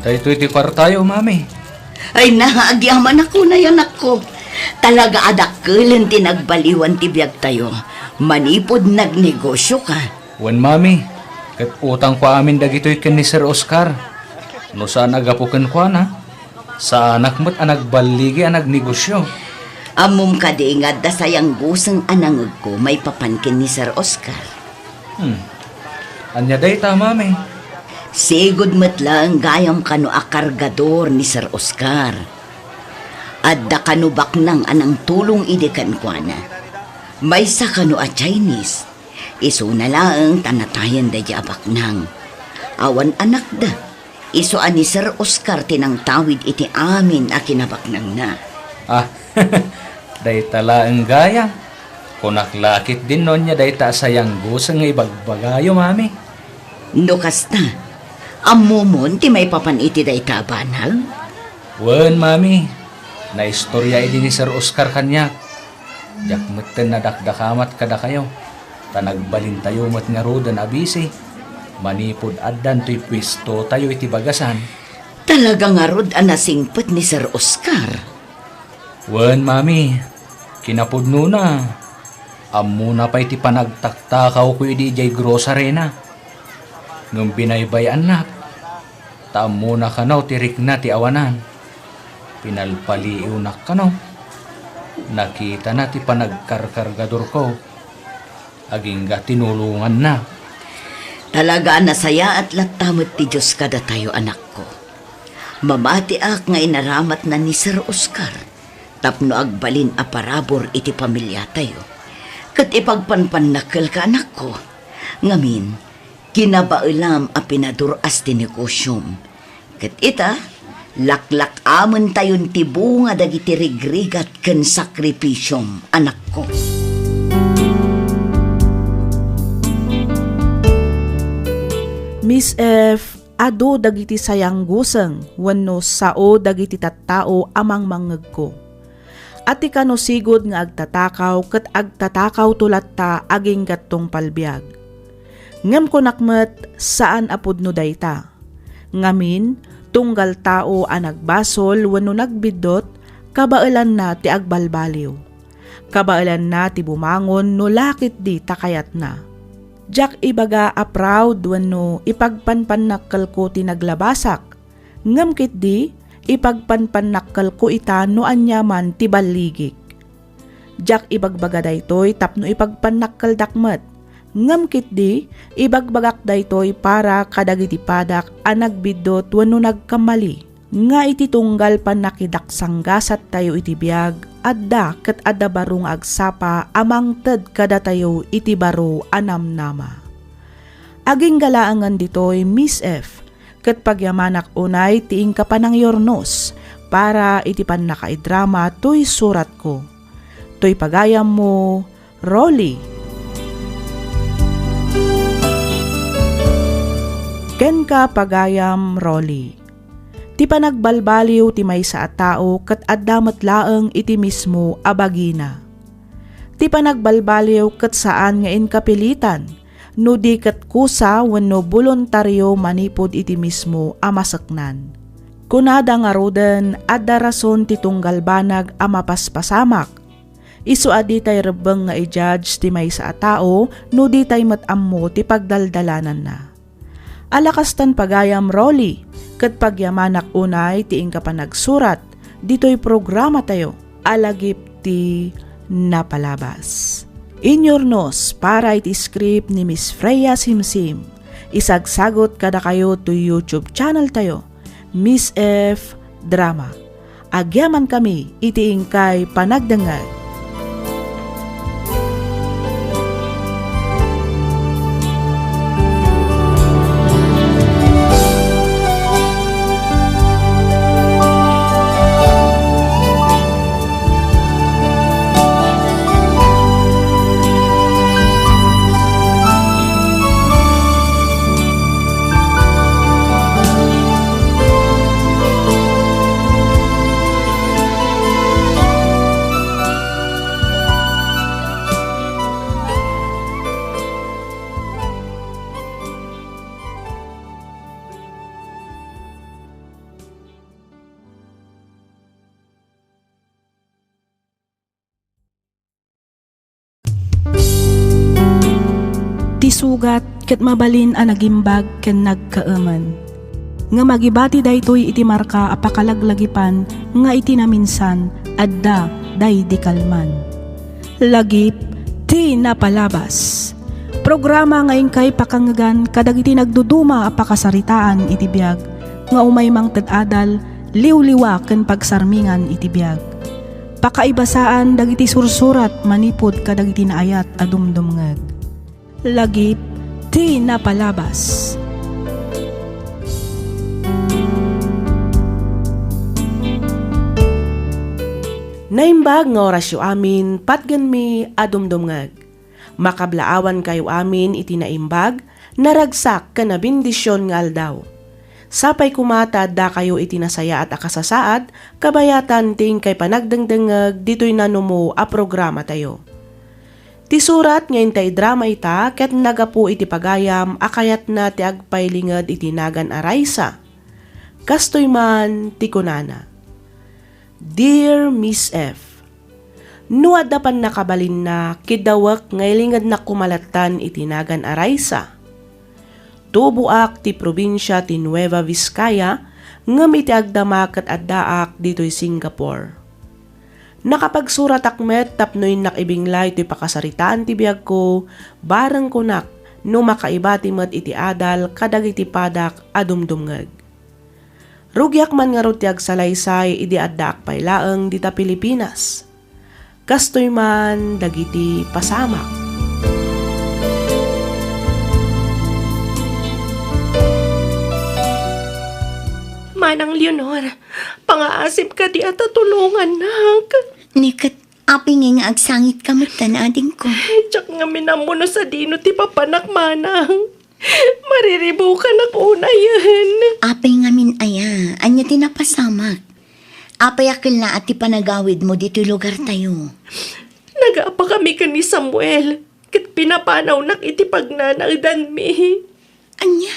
Daytoy ti kuartayo, Mami. Ay, naagyamanak unay, anakko. Talaga a dakkelen ti nagbaliwan ti biagtayo manipud nagnegosioka. Wen, Mami, ket utangko amin dagitoy ken ni Sir Oscar. No saan a gapu kenkuana, saanak met a nagballigi a nagnegosio. Ammom kadi nga adda sayangguseng a nangegko maipapan ken ni Sir Oscar? Hmm. Ania dayta, Mami? Sigud met laeng gayam kano a kargador ni Sir Oscar. Adda kano baknang a nangtulong idi kenkuana. Maysa kano a Chinese. Isuna laeng ta natayen daydi a baknang. Awan anakda. Isu a ni Sir Oscar ti nangtawid iti amin a kinabaknangna. Ah, dayta laeng gayam. Kunak la ketdin no ania dayta a sayangguseng nga ibagbagayo, Mami. No kasta, ammomon ti maipapan iti dayta a banag? Wen, Mami. Naistorya idi ni Sir Oscar kaniak. Diak metten nadakdakamat kadakayo, ta nagbalintayo met ngaruden a bisi manipud addan toy puestotayo iti bagasan. Talaga ngarud a nasingpet ni Sir Oscar? Wen, Mami, kinapudnona, ammona pay ti panagtaktakawko idi idiay grocery-na. Ngem binaybay-annak, ta ammona kano ti rikna ti awanan. Pinalpaliiwnak kano. Nakitana ti panagkarkargadorko. Agingga tinulonganna. Talaga a nasayaat latta met ti Dios kadatayo, anakko. Mamatiak nga inaramatna ni Sir Oscar tapno agbalin a parabur iti pamiliatayo. Ket ipagpanpannakkelka, anakko. Ngamin, kinabaelam a pinadur-as ti negosiom. Ket ita, laklak-amentayon ti bunga dagiti rigrigat ken sakripisiom, anakko. Miss F, adu dagiti sayangguseng wenno sao dagiti tattao a mangmangngegko. Ati kano sigud nga agtatakaw ket agtatakawto latta agingga tungpal biag. Ngem kunak met, saan a pudno dayta. Ngamin, tunggal tao a nagbasol wenno nagbiddut, kabaelanna ti agbalbaliw. Kabaelanna ti bumangon no la ketdi ta kayatna. Diak ibaga a proud wenno ipagpanpannakkelko ti naglabasak, ngem ketdi, ipagpanpannakkelko ita no aniaman ti balligik. Diak ibagbaga daytoy tapno ipagpannakkeldak met, ngem ketdi, ibagbagak daytoy para kadagiti padak a nagbiddut wenno nagkamali, nga iti tunggal pannakidaksanggasattayo iti biag, adda ket adda baro nga agsapa a mangted kadatayo iti baro a namnama. Agingga laengen ditoy, Miss F, ket pagyamanak unay ti inka panangyurnos para iti pannakaidrama toy suratko. Toy pagayammo, Rolly. Kenka pagayam, Rolly. Ti panagbalbaliw ti maysa a tao ket adda met laeng iti mismo a bagina. Ti panagbalbaliw ket saan nga inkapilitan, no di ket kusa wenno boluntario manipud iti mismo a maseknan. Kunada ngaruden, adda rason ti tunggal banag a mapaspasamak. Isu a ditay rebbeng nga i-judge ti maysa a tao no ditay met ammo ti pagdaldalananna. Ala kastan pagayam, Rolly, ket pagyamanak unay ti inka panagsurat ditoy programatayo a Lagip ti Napalabas. Inyurnos para iti script ni Miss Freya Simsim. Isagsagut kadakayo toy YouTube channel tayo, Miss F Drama. Agyamankami iti inkay panagdengngeg. Ti sugat ket mabalin a nagimbag ken nagkaemen. Ngem agibati daytoy iti marka a pakalaglagipan nga iti naminsan adda daydi kalman. Lagip ti Napalabas. Programa nga inkay pakangngegan kadagiti nagduduma a pakasaritaan iti biag nga umay mangted adal, liwliwa ken pagsarmingan iti biag. Pakaibasaan dagiti sursurat manipud kadagiti naayat a dumdumngeg. Lagip ti Napalabas. Naimbag nga orasyo amin, patgenmi a dumdumngeg. Makablaawankayo amin iti naimbag, naragsak ken nabendision nga aldaw. Sapay koma ta addakayo iti nasayaat a kasasaad, kabayatan ti inkay panagdengdengngeg ditoy nanumo a programatayo. Ti surat nga inta idrama ita ket nagapu iti pagayam a kayatna ti agpailinged iti nagan a Raisa. Kastoy man ti kunana, Dear Miss F, no adda pannakabalinna, kiddawek nga ilingednak koma lattan iti nagan a Raisa. Tuboak ti probinsia ti Nueva Vizcaya, ngem iti agdama ket addaak ditoy Singapore. Nakapagsuratak met tapno innak ibinglay toy pakasaritaan ti biagko, bareng kunak no makaibati met iti adal kadagiti padak a dumdumngeg. Rugiak man ngarud ti agsalaysay idi addaak pay laeng dita Pilipinas. Kastoy man dagiti pasamak. Manang Leonor, pangaasim kadi a ta tulongannak. Ni ket, apay ngay nga agsangitka metten, adingko? Diak ngamin ammo no sadino ti papanak, manang. Mariribukanak unayen. Apay ngamin aya? Ania ti napasamak? Apay a kellaat ti panagawidmo ditoy lugartayo? Nagapakami ken ni Samuel, ket pinapanawnak iti pagnanaedanmi. Ania?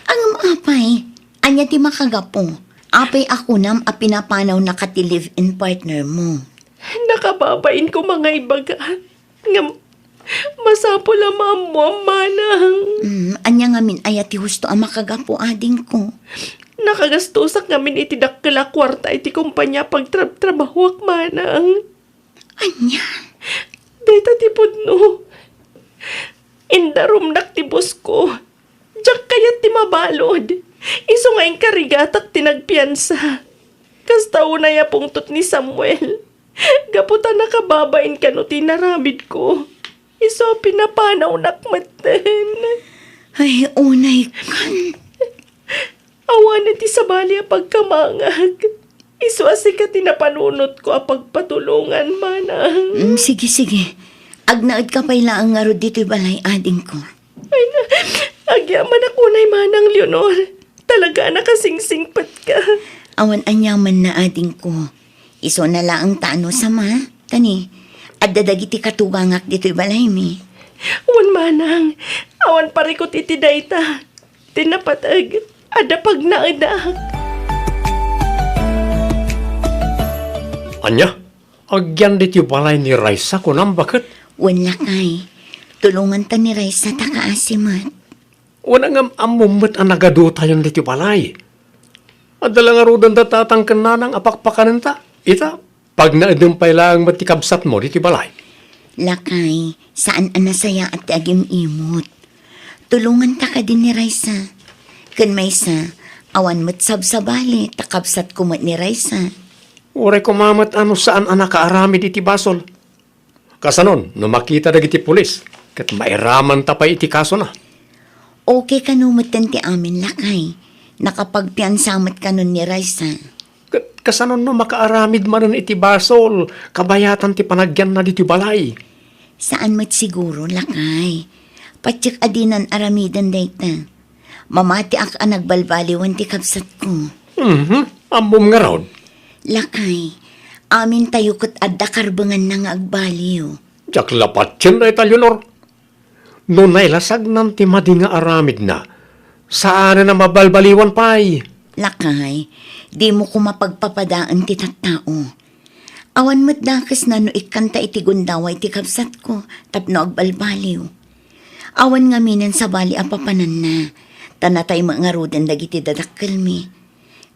Ngem apay? Ania ti makagapu? Apay a kunam a pinapanawnaka ti live-in partnermo? Nakababain ko mangaibaga. Ngem, masapul a maammoam, manang. Mm, ania ngamin aya ti husto a makagapu, adingko? Nakagastosak ngamin iti dakkel a kuarta iti kompania a pagtrabtrabahoak, manang. Ania? Dayta ti pudno. Indarumnak ti busko. Diak kayat ti mabalud. Isu nga inkarigatak ti nagpiansa. Kasta unay a pungtot ni Samuel. Gapu ta nakababain kano ti inaramidko. Isu a pinapanawnak metten. Ay, unay kan. Awanen ti sabali a pagkamangak. Isu a sika ti napanunotko a pagpatulongan, manang. Mm, sige, sige. Agnaedka pay laeng ngarud ditoy balay, adingko. Ay na, agyamanak unay, Manang Leonor. Talaga a nakasingsingpetka. Awan aniamanna, adingko. Isuna laeng ta no sama, ta ni, adda dagiti katugangak ditoy balaymi. Wen, manang, awan parikut iti dayta. Ti napateg, adda pagnaedak. Ania? Agyan ditoy balay ni Raisa, kunam, baket? Wen, lakay. Tulonganta ni Raisa ta kaasi met. Wen, ngem ammom met a nagadutayon ditoy balay. Adda la ngaruden da tatang ken nanang a pakpakanenta. Ita, pagnaedem pay laeng met ti kabsatmo ditoy balay. Lakay, saan a nasayaat ti agim-imot. Tulonganta kadi ni Raisa. Ken maysa, awan met sabsabali ta kabsatko met ni Raisa. Uray koma met a no saan a nakaaramid iti basol. Kasanon no makita dagiti pulis ket mairamanta pay iti kasona? Okay kano metten ti amin, lakay. Nakapagpiansa met kanon ni Raisa. Ket kasanon no makaaramid manen iti basol, kabayatan ti panagyanna ditoy balay? Saan met siguro, lakay. Patiek a dinan aramiden dayta. Mamatiak a nagbalbaliwen ti kabsatko. Mhm. Ammom ngarud? Lakay, amintayo ket adda karbenganna nga agbaliw. Diak la patien dayta, Leonor. No nailasagnan ti madi nga aramidna, saanen a mabalbaliwan pay. Lakay, dimo koma pagpapadaen ti tattao. Awan met dakesna no ikkanta iti gundaway ti kabsatko tapno agbalbaliw. Awan ngaminen sabali a papananna, ta natay met ngaruden dagiti dadakkelmi.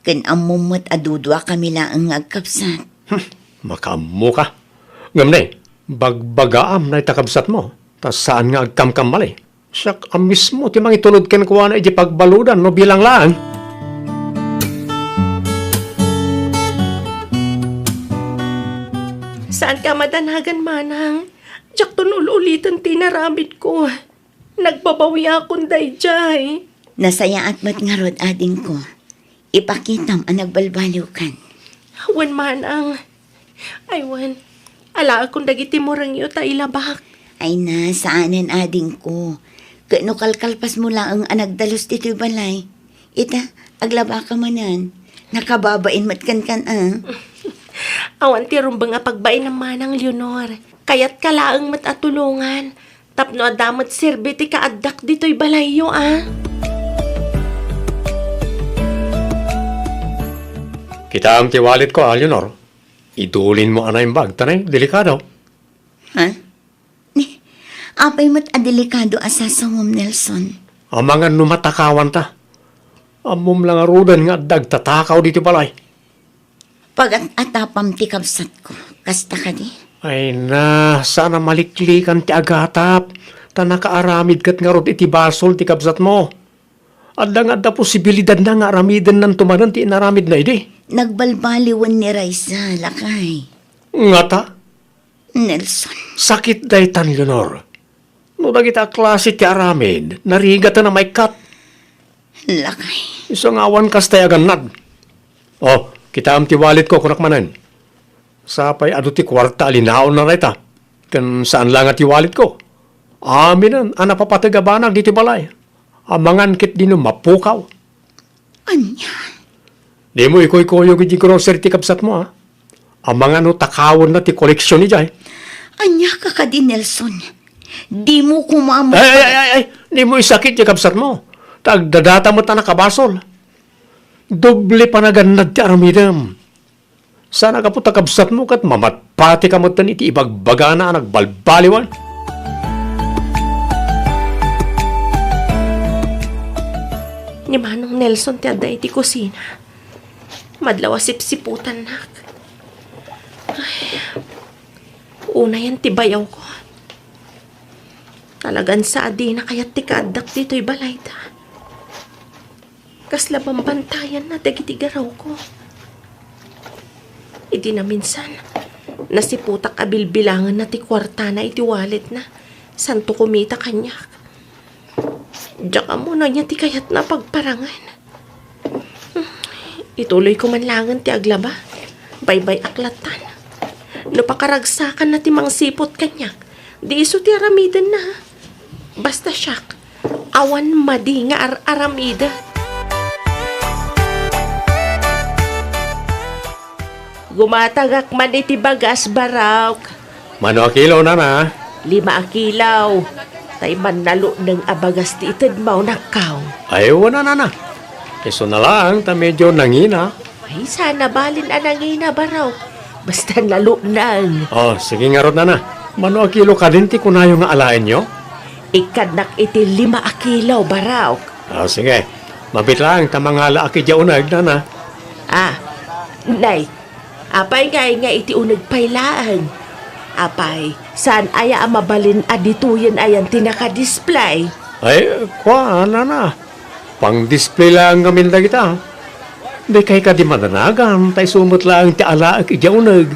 Ken ammom met a duduakami laeng nga agkabsat. Hmm, makaammoka. Ngem ne, bagbagaam dayta kabsatmo, ta saan nga agkamkamali. Siak a mismo ti mangitulod kenkuana iti pagbaludan no bilang laeng. Saanka a madanagan, manang. Diakton ul-uliten ti inaramidko. Nagbabawiakon daydiay. Nasayaat met ngarud, adingko. Ipakitam a nagbalbaliwkan. Wen, manang. Ay, wen. Alaekon dagiti murengyo ta ilabak. Ay na, saanen, adingko. Ket no kalkalpasmo laeng a nagdalus ditoy balay, ita, aglabaka manen. Nakababain met kenkan, a. Awan ti rumbeng a pagbainam, Manang Leonor. Kayatka laeng met a tulongan. Tapno adda met serbi ti kaaddak ditoy balayyo, a. Kitaem ti walletko, a, Leonor. Idulinmo a naimbag, ta ne, delikado. Ha? Ni, apay met a delikado a sasawem, Nelson? Amangan no matakawanta. Ammom la ngaruden nga adda agtatakaw ditoy balay. Pagat-atapam ti kabsatko. Kasta kadi? Ay na, saan a maliklikan ti agatap, ta nakaaramid ket ngarud iti basol ti kabsatmo. Adda nga adda posibilidadna nga aramidennanto manen ti inaramidna idi. Nagbalbaliwen ni Raisa, lakay. Ngata? Nelson. Sakit daytan, Leonor. No dagita a klase ti aramid, narigaten a maikkat. Lakay. Isu nga awan kastay a gannad. Oh, kitaem ti walletko, kunak manen. Sapay adu ti kuarta a linaonna dayta. Ken saan la nga ti walletko. Aminen a napapateg a banag ditoy balay. Amangan ket dino mapukaw. Ania? Dimo ikuykuyog iti grocery ti kabsatmo, a? Amangan no takawenna ti koleksion idiay. Ania ka kadi, Nelson? Dimo koma met Ay, ay, ay, ay, ay, dimo isakit ti kabsatmo. Ta agdadata met a nakabasol. Doble panagannad ti aramidem. Saan a gapu ta kabsatmo ket mamatpatika metten iti ibagbagana a nagbalbaliwan. Ni Manong Nelson ti adda iti kusina. Madlaw a sipsiputannak. Ay, unayen ti bayawko. Talagan sa a dina kayat ti kaaddak ditoy balayda. Kasla bambantayanna dagiti garawko. Idi naminsan, nasiputak a bilbilangenna ti kuartana iti walletna, santo kumita kaniak. Diak ammo no ania ti kayatna a pagparangen. Ituloyko man laengen ti aglaba. Baybay-ak lattan. No pakaragsakanna ti mangsiput kaniak, di isu ti aramidenna. Basta siak, awan madi nga ar-aramid. Gumatangak man iti bagas, Barok. Mano a kilo, nana? Lima a kilo. Tay mannalukneng a bagas ti itedmo, nakkaw. Ay, wen a, nana. Isu na laeng ta medio nangina. Ay, saan a balin a nangina, Barok. Basta nalukneng. Oh, sige ngarud, nana. Mano a kilo kadin ti kunayo nga alaenyo? Ikkadnak iti lima a kilo, Barok. Oh, sige. Mabiit laeng ta mangalaak idiay uneg, nana. Ah, nay, apay ngay nga iti uneg pay laeng? Apay, saan aya a mabalin a ditoyen ayan ti nakadisplay? Ay, kua, nana. Pang-display laeng ngamin dagita. Dikay kadi madanagan, ta isu met laeng ti alaek idiay uneg.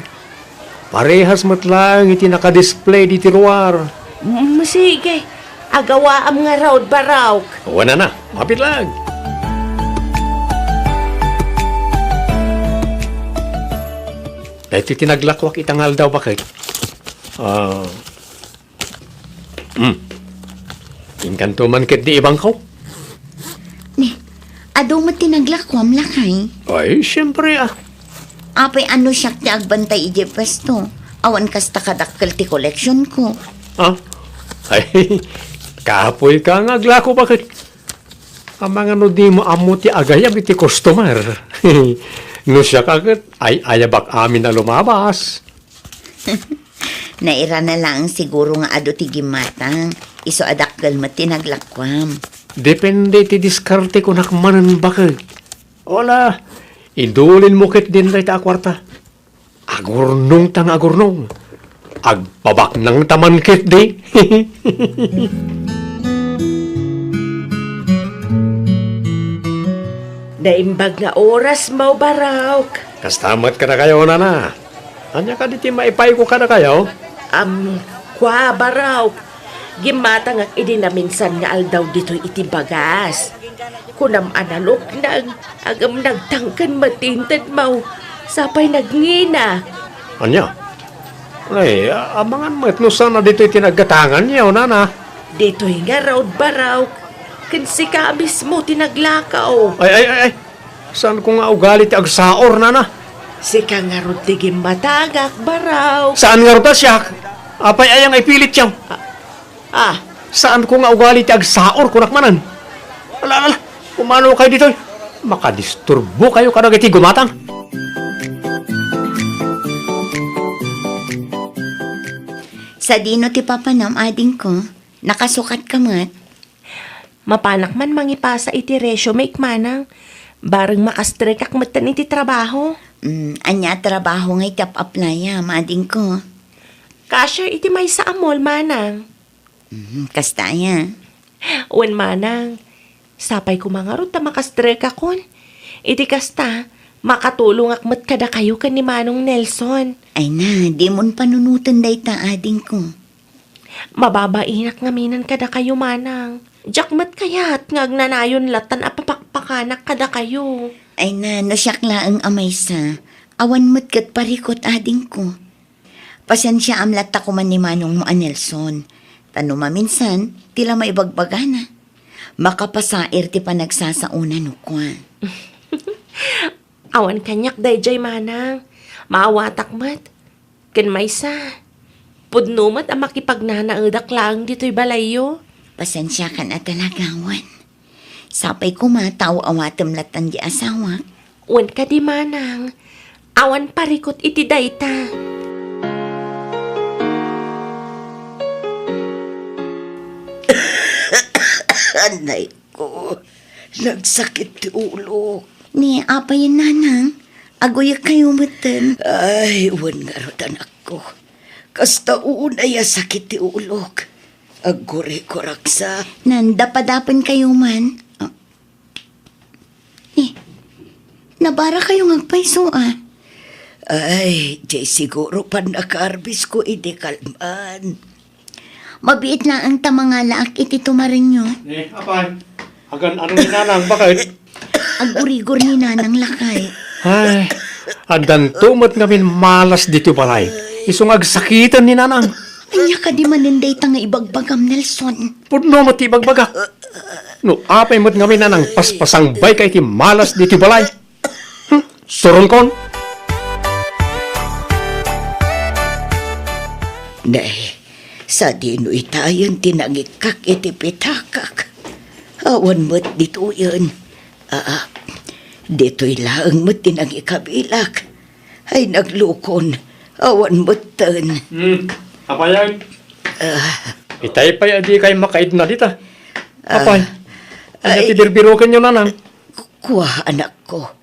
Parehas met laeng iti nakadisplay ditoy ruar. Mm, sige. Agawaam ngarud, Barok. Wen a, nana. Mabiit laeng. Daytoy ti naglakuak ita nga aldaw, baket. Ah, Hmm. Inkanto man ketdi ibangko? Ni, adu met ti naglakuam, lakay? Ay, siempre, ah. Apay, no siak ti agbantay idiay puesto? Awan kasta kadakkel ti koleksionko. Ah? Ay, kapoyka nga aglako, baket? Amangan no dimo ammo ti agayab iti customer. No siak a ket, ay-ayabak amin a lumabas. Nairana laeng siguro nga adu ti gimmatang, isu a dakkel met ti naglakuam. Depende ti diskarte, kunak manen, baket. Ala, idulinmo ketdin dayta a kuarta. Agurnongta nga agurnong. Agpabaknangta man ketdi. Naimbag nga orasmo, Barok. Kasta met kadakayo, nana. Ania kadi ti maipayko kadakayo? Am, kua, Barok. Gimmatangak idi naminsan nga aldaw ditoy iti bagas. Kunam a nalukneng, ngem nagtangken met ti intedmo. Sapay nagngina. Ania? Ay, a-, amangan met no saan a ditoy ti naggatanganyo, nana. Ditoy ngarud, Barok. Ken sika mismo ti naglakaw. Ay, ay, ay, ay. Saanko nga ugali ti agsaor, nana. Sika ngarud ti gimmatangak, Barok. Saan ngarud a siak? Apay aya nga ipilityo? Ah, ah. Saanko nga ugali ti agsaor, kunak manen. Ala, ala, ala. Umano kayo ditoy. Makadisturbo kayo kadagiti gumatang. Sadino ti papanam, adingko? Nakasukat ka met? Mapanak man mangipasa iti resume, manang. Bareng makastrekak metten iti trabaho. Mm, ania a trabaho nga iti ap-aplayam, adingko? Cashier iti maysa a mall, manang. Mm, kasta aya? Wen, manang. Sapay koma ngarud ta makastrekakon. Iti kasta, makatulongak met kadakayo ken ni Manong Nelson. Ay na, dimon panunoten dayta, adingko. Mababainak ngaminen kadakayo, manang. Diak met kayat nga agnanayon latan a papakpakanak kadakayo. Ay na, no siak laeng a maysa, awan met ket parikut, adingko. Pasensiaam latta koma ni manongmo a Nelson. Ta no maminsan, ti la maibagbagana. Makapasair ti panagsasaona no kua. Awan kaniak daydiay, manang. Maawatak met. Ken maysa, pudno met a makipagnanaedak laeng ditoy balayyo. Pasensiakan a talaga, wen. Sapay koma ta aw-awatem latan di asawak. Wen kadi, manang, awan parikut iti dayta. Anay ko, nagsakit ti ulok. Ni apay, nanang, aguyekkayo metten. Ay, wen ngarud, anakko. Kasta unay a sakit ti ulok. Agguriguraksa. Nandapadapenkayo man. Ah. Eh, nabarakayo nga agpayso, ah. Ay, diay siguro pannakaarbisko idi kalman. Mabiit laeng ta mangalaak iti tumarenyo. Eh, apay, agan-ano ni nanang, baket? Agurigor ni nanang lakay. Ay, addanto met ngamin malas ditoy balay. Isu nga agsakiten ni nanang. Ania kadi manen dayta nga ibagbagam, Nelson? Pudno met ti ibagbagak. No apay met ngamin nanang paspasangbayka iti malas ditoy balay. Hmm, suronkon. Nay, sadino itayen ti nangikkak iti pitakak? Awan met ditoyen. Aa, ditoy laeng met ti nangikabilak. Ay, naglukon. Awan metten. Hmm, apayan? Ah. Itay pay a dikay makaidna dita. Ah. Apay, ania ti birbirokenyo, nanang? Kua, anakko.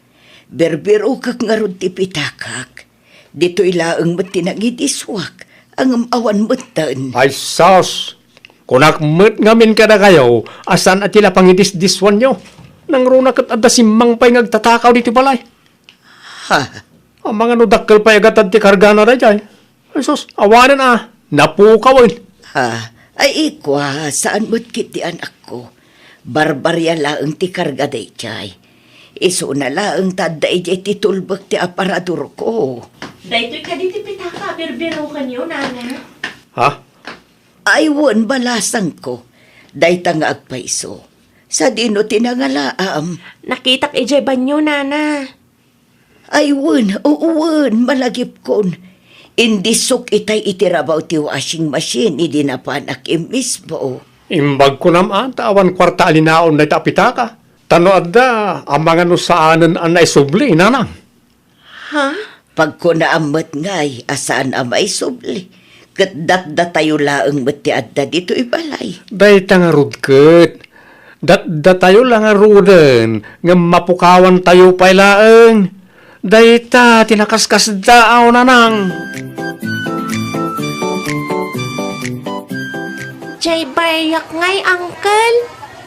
Birbirokek ngarud ti pitakak. Ditoy laeng met ti nangidissuak, ngem awan metten. Ay sus! Kunak met ngamin kadakayo a saan a ti la pangidisdissuanyo. Nangruna ket adda simmang pay nga agtatakaw ditoy balay. Ha? Amangan no dakkel pay a gatad ti kargana daydiay. Ay sus, awanen a, napukawen. Ha? Ay, ikua, saan met ketdi, anakko. Barbaria laeng ti karga daydiay. Isuna laeng ta adda idiay ti tulbek ti aparadorko. Daytoy kadi ti pitaka a birbirokenyo, nana? Ha? Ay, wen, balasangko. Dayta nga agpayso. Sadino ti nangalaam? Nakitak idiay banyo, nana. Ay, wen, wen, malagipkon. Indissok itay iti rabaw ti washing machine idi napanak immisbo. Imbag kunam a, ta awan kuarta a linaon dayta a pitaka. Ta no adda, amangan no saanen a naisubli, nanang. Ha? Pagkunaam met ngay a saan a maisubli, ket datdatayo laeng met ti adda ditoy balay. Dayta ngarud ket, datdatayo la ngaruden ngem mapukawantayo pay laeng. Dayta ti nakaskasdaaw, nanang. Jay, bariak ngay, uncle.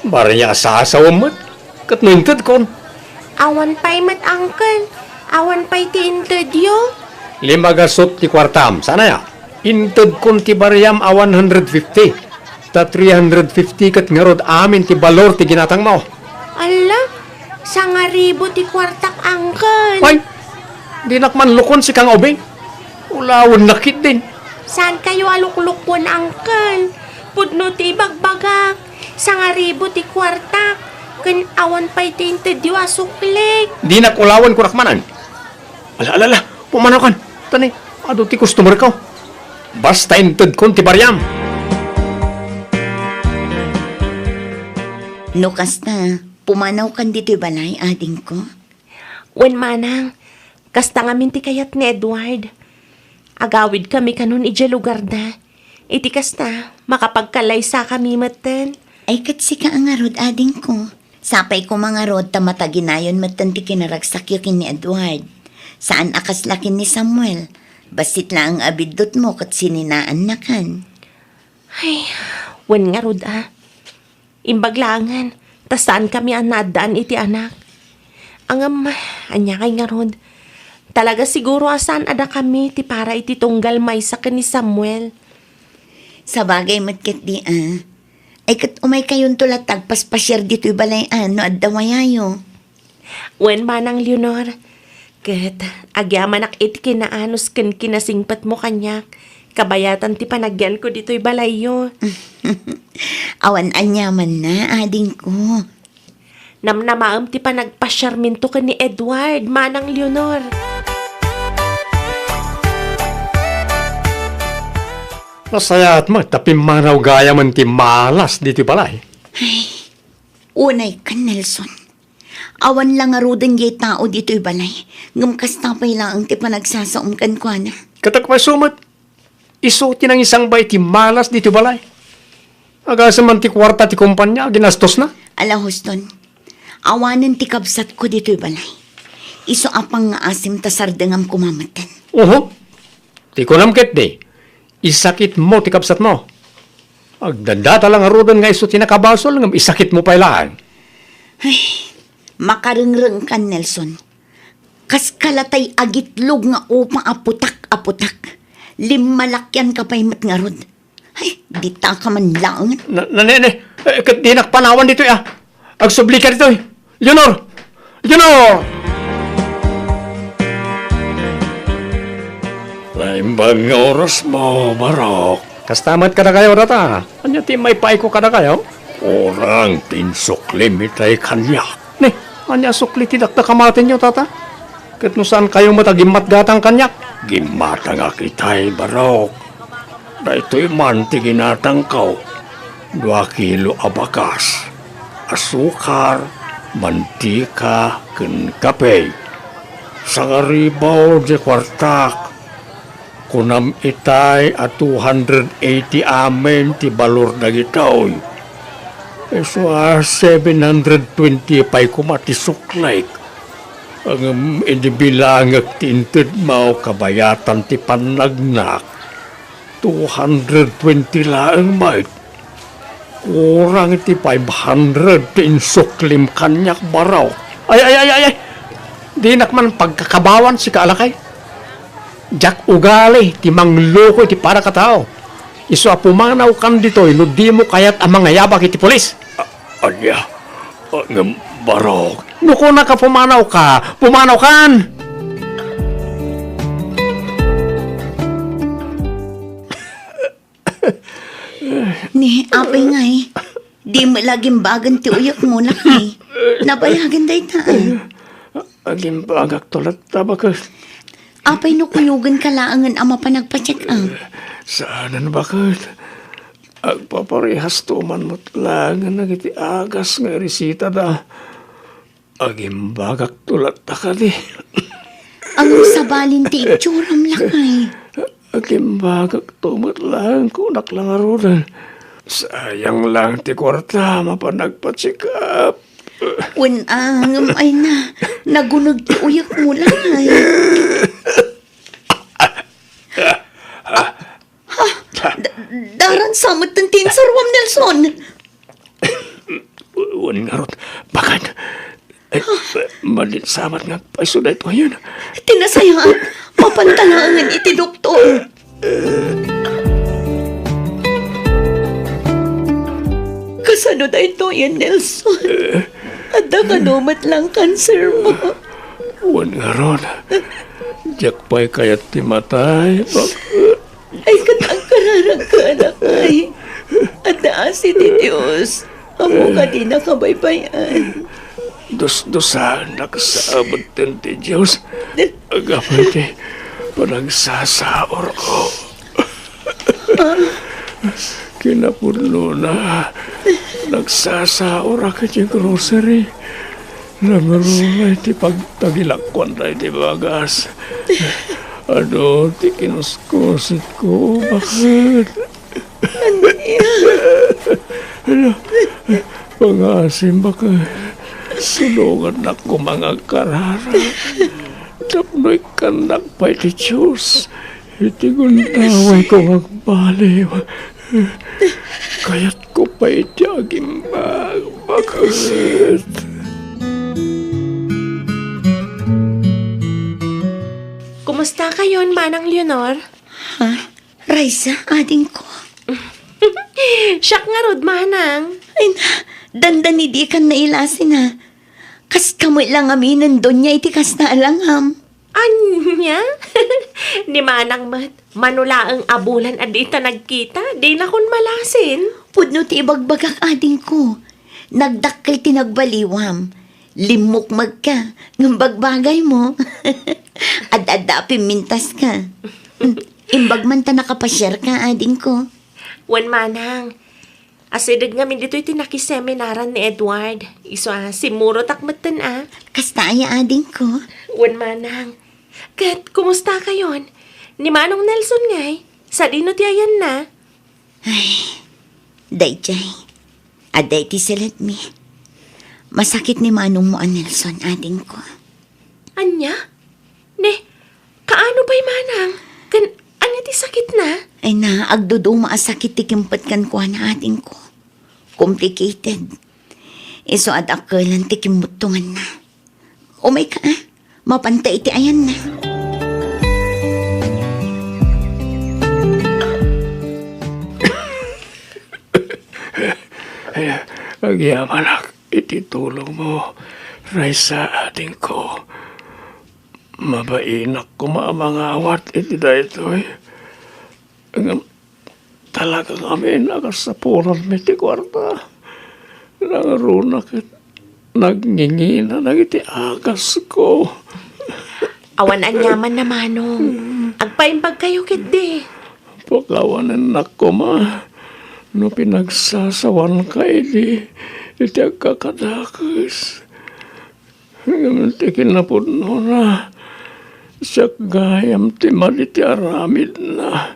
Baria a sasawem met. Ket no intedkon? Awan pay met, uncle. Awan pay ti intedyo. Lima gasut ti kuartam. Saan aya? Intedkon ti bariam a one hundred fifty. Ta three hundred fifty ket ngarud amin ti balor ti ginatangmo. Alla, sangaribu ti kuartak, uncle. Ay, dinak man lukon sika nga ubing. Ulawennak ketdin. Saankayo a luklukon, uncle. Pudno ti ibagbagak. Sangaribu ti kuartak. Ken awan pay ti intedyo a suklik. Dinak ulawen, kunak manen. Ala, ala, ala. Pumanaw kan. Tani, adu ti customer ko. Basta intedkon ti bariam. No kasta, pumanaw kan ditoy balay, adingko? Wen, manang, kasta ngamin ti kayat ni Edward. Agawidkami kanon idiay lugarda. Iti kasta, makapagkalaysakami metten. Ay, ket sika a ngarud, adingko. Sapay koma ngarud ta mataginayon metten ti kinaragsakyo ken ni Edward. Saan a kasla ken ni Samuel. Bassit laeng a biddutmo ket sininaannakan. Ay, wen ngarud a. Imbag laengen, ta saankami a naaddaan iti anak. Ngem, ania kay ngarud? Talaga siguro a saan a dakami ti para iti tunggal maysa ken ni Samuel. Sabagay met ketdi a. Ay ket umaykayonto latta agpaspasiar ditoy balay a no adda wayayo. Wen, Manang Leonor. Ket agyamanak iti kinaanus ken kinasingpetmo kaniak, kabayatan ti panagyanko ditoy balayyo. Awan aniamanna, adingko. Namnamaem ti panagpasiarminto ken ni Edward, Manang Leonor. Nasayaat met ta pimmanaw gayamen ti malas ditoy balay. Ay, unay ka, Nelson. Awan la ngaruden jay tao ditoy balay, ngem kasta pay laeng ti panagsasaom kenkuana. Ket agpayso met, isu ti nangisangba iti malas ditoy balay. Agasem man ti kuarta ti kompania a ginastosna. Ala, Houston, awanen ti kabsatko ditoy balay. Isu a pangngaasim ta sardengam koma metten. Oho. Ti kunam ketdi, isakitmo ti kabsatmo. Agdadata la ngaruden nga isu ti nakabasol ngem isakitmo pay laeng. Ay, makarengrengkan, Nelson. Kas kalatay agitlog nga upa a putak a putak. Limmalakianka pay met ngarud. Ay, dita ka man laeng. Na, na, ne, ne. Eh, ket dinak panawan ditoy, ah. Agsubli ka ditoy. Leonor! Leonor! Naimbag nga orasmo, Barok. Kasta met kadakayo, tata. Ania ti maipaayko kadakayo? Kurang ti insuklim itay kaniak. Ne, ania sukli ti dakdakamatenyo, tata? Ket no saankayo met a gimmatgatang kaniak? Gimmatangak itay, Barok. Daytoy man ti ginatangko, dua kilo a bakas, asukar, mantika, ken kape. Sangaribu ti kuartak. Kunam itay a two hundred eighty amin ti balor dagitoy. Isu a seven hundred twenty pay koma ti suklik. Ngem idi bilangek ti intedmo kabayatan ti pannagnak, two hundred twenty laeng met. Kurang iti five hundred ti insuklim kaniak, Barok. Ay, ay, ay, ay, ay! Dinak man pagkakabawan sika a lakay. Diak ugali ti mangloko iti padakatao. Isu a pumanawkan ditoy no dimo kayat a mangayabak iti pulis. A-, ania? A, ngem, Barok. No kunak a pumanawka, pumanawkan! Ni, apay ngay, di met la gimbagan ti uyekmo, lakay. Nabayagen dayta, ah. Agimbagakto latta, baket. Apay no kuyogenka laengen a mapan agpa-check up? Saanen, baket. Agpaparehasto man met laengen dagiti agas nga iresitada. Agimbagakto latta kadi. Ngem sabali ti itsuram, lakay. Agimbagakto met laeng kunak la ngaruden. Sayang lang ti kuarta mapan agpa-check up. Wen, ah, ngem ay na, naguneg ti uyekmo, lakay. Ha? Da-, daran sa met ti insaruam, Nelson. Wen ngarud, baket. Eh, madin sa met nga agpayso daytoyen. Ti nasayaat, mapanta laengen iti doktor. Kasano daytoyen, Nelson? Adda kano met la cancer mo? Wen ngarud, diak pay kayat ti matay, baket. Ay, ket agkararagka, lakay. Adda asi ti Dios. Ammo kadi nakabaybay-an. Dusdusaennak sa abetten ti Dios. Agapay ti panagsasaurko. Kinapudnona, nagsasaorak iti grocery. Nangruna iti pagtagilakuan daydi bagas. Adu ti kinuskusikko, baket. Ania? Adu, pangasim, baket. Tulongannak koma nga agkararag. Tapno ikkannak pay ti Dios iti gundawayko nga agbaliw. Kayatko pay ti agimbagbaket. Kumusta kayon, Manang Leonor? Ha? Raisa, adingko. Siak ngarud, Manang. Ay na, dandani dikan nailasin, ha. Kas kamo la ngamin, Doña, iti kasta a langam. Ania? Ni Manang met, mano laeng a bulan a dita nagkita, dinakon malasin. Pudno ti ibagbagak, adingko. Nagdakkel ti nagbaliwam. Limmukmegka, ngem bagbagaymo. Adda-adda a pimmintaska. Imbag man ta nakapasiarka, adingko. Wen, Manang. Asideg ngamin ditoy ti nakiseminaran ni Edward. Isu a, simmurotak metten a. Kasta aya, adingko? Wen, Manang. Ket, kumusta kayon? Ni Manong Nelson ngay? Sadino ti ayanna? Ay, daydiay. Adda iti seledmi. Masakit ni manongmo a Nelson, adingko. Ania? Ne, kaano pay, Manang? Ken ania ti sakitna? Ay na, agduduma a sakit ti kimpet kenkuana, adingko. Complicated. Isu a dakkelan ti kimmuttonganna. Umayka, a. Mapanta iti ayanna. Agyamanak iti tulongmo, Raisa, adingko. Mabainak koma a mangawat iti daytoy. Ngem talaga ngamin a kasapulanmi ti kuarta. Nangruna ket nagngingina dagiti agasko. Awan aniamanna, Manong. Agpaimbagkayo ketdi. Pakawanennak koma no pinagsasawanka idi iti agkakadakes. Ngem ti kinapudnona, siak gayam ti madi ti aramidna.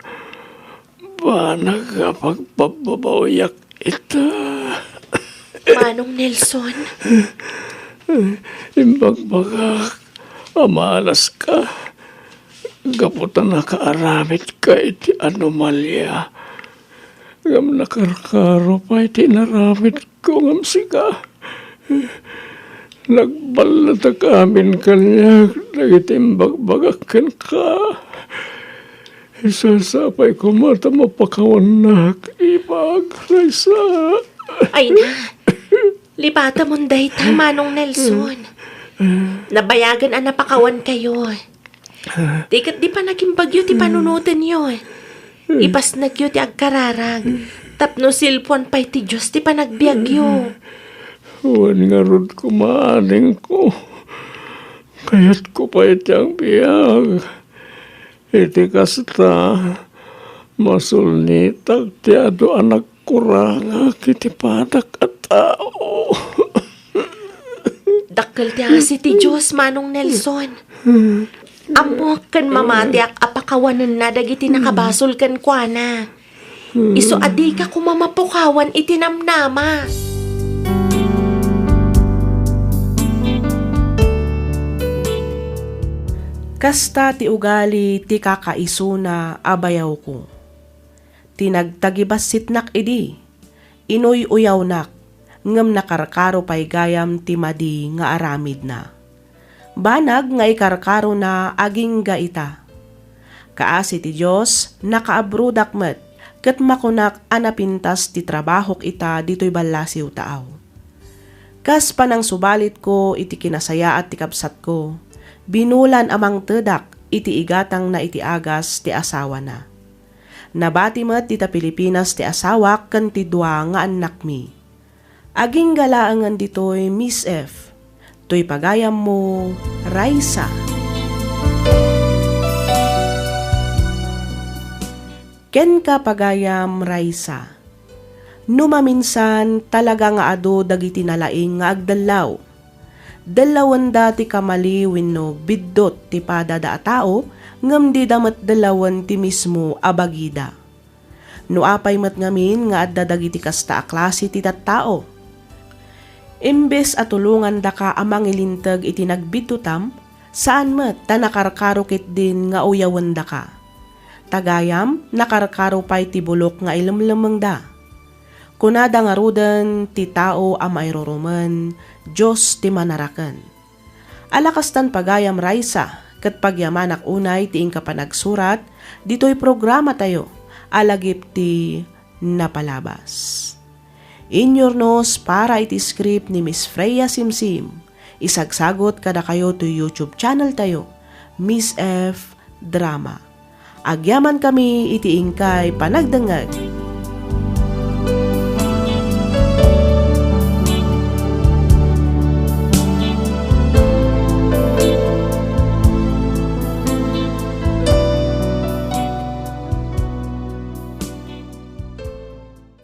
Banag a pagpabbabawiak ita. Manong Nelson? Imbagbagak a malaska gapu ta nakaaramidka iti anomalia. Ngem nakarkaro pay ti inaramidko ngem sika. Nagballatak amin kaniak dagiti imbagbagak kenka. Isasapay koma ta mapakawannak, ibag, Raisa. Ay na, lipatamon dayta, Manong Nelson. Nabayagen a napakawankayo. Ti ket di panagimbagyo ti panunotenyo. Ipasnekyo ti agkararag, tapno silpuan pay ti Dios ti panagbiagyo. Wen ngarud koma, adingko. Kayatko pay ti agbiag. Iti kasta, masulnitak ti adu a nagkurangak iti padak a tao. Dakkel ti asi ti Dios, Manong Nelson. Ammok ken mamatiak a pakawanenna dagiti nakabasol kenkuana. Isu a dika koma mapukawan iti namnama. Kasta ti ugali ti kakaisuna a bayawko. Ti nagtagibassitnak idi, inuy-uyawnak, ngem nakarkaro pay gayam ti madi nga aramidna. Banag nga ikarkarona agingga ita. Kaasi ti Dios, nakaabrodak met, ket makunak a napintas ti trabahok ita ditoy ballasiw taaw. Kas panangsubalitko iti kinasayaat ti kabsatko, binulan a mangtedak iti igatangna iti agas ti asawana. Nabati met dita Pilipinas ti asawak ken ti dua nga annakmi. Agingga laengen ditoy, Miss F. Toy pagayammo, Raisa. Kenka, pagayam, Raisa. No maminsan, talaga nga adu dagiti nalaing nga agdellaw. Dellawenda ti kamali wenno biddut ti padada a tao, ngem dida met dellawen ti mismo a bagida. No apay met ngamin nga adda dagiti kasta a klase ti tattao? Imbes a tulongandaka a mangilinteg iti nagbiddutam, Saan met ta nakarkaro ketdin nga uyawendaka. Ta gayam, nakarkaro pay ti bulok nga ilemlemmengda. Kunada ngaruden ti tao a mairurumen, Dios ti manaraken. Ala kastan pagayam, Raisa, ket pagyamanak unay ti inka panagsurat ditoy programatayo a lagip ti napalabas. Inyurnos para iti script ni Miss Freya Simsim. Isagsagot kadakayo ti YouTube channel tayo, Miss F Drama. Agyaman kami iti inkay panagdengngeg.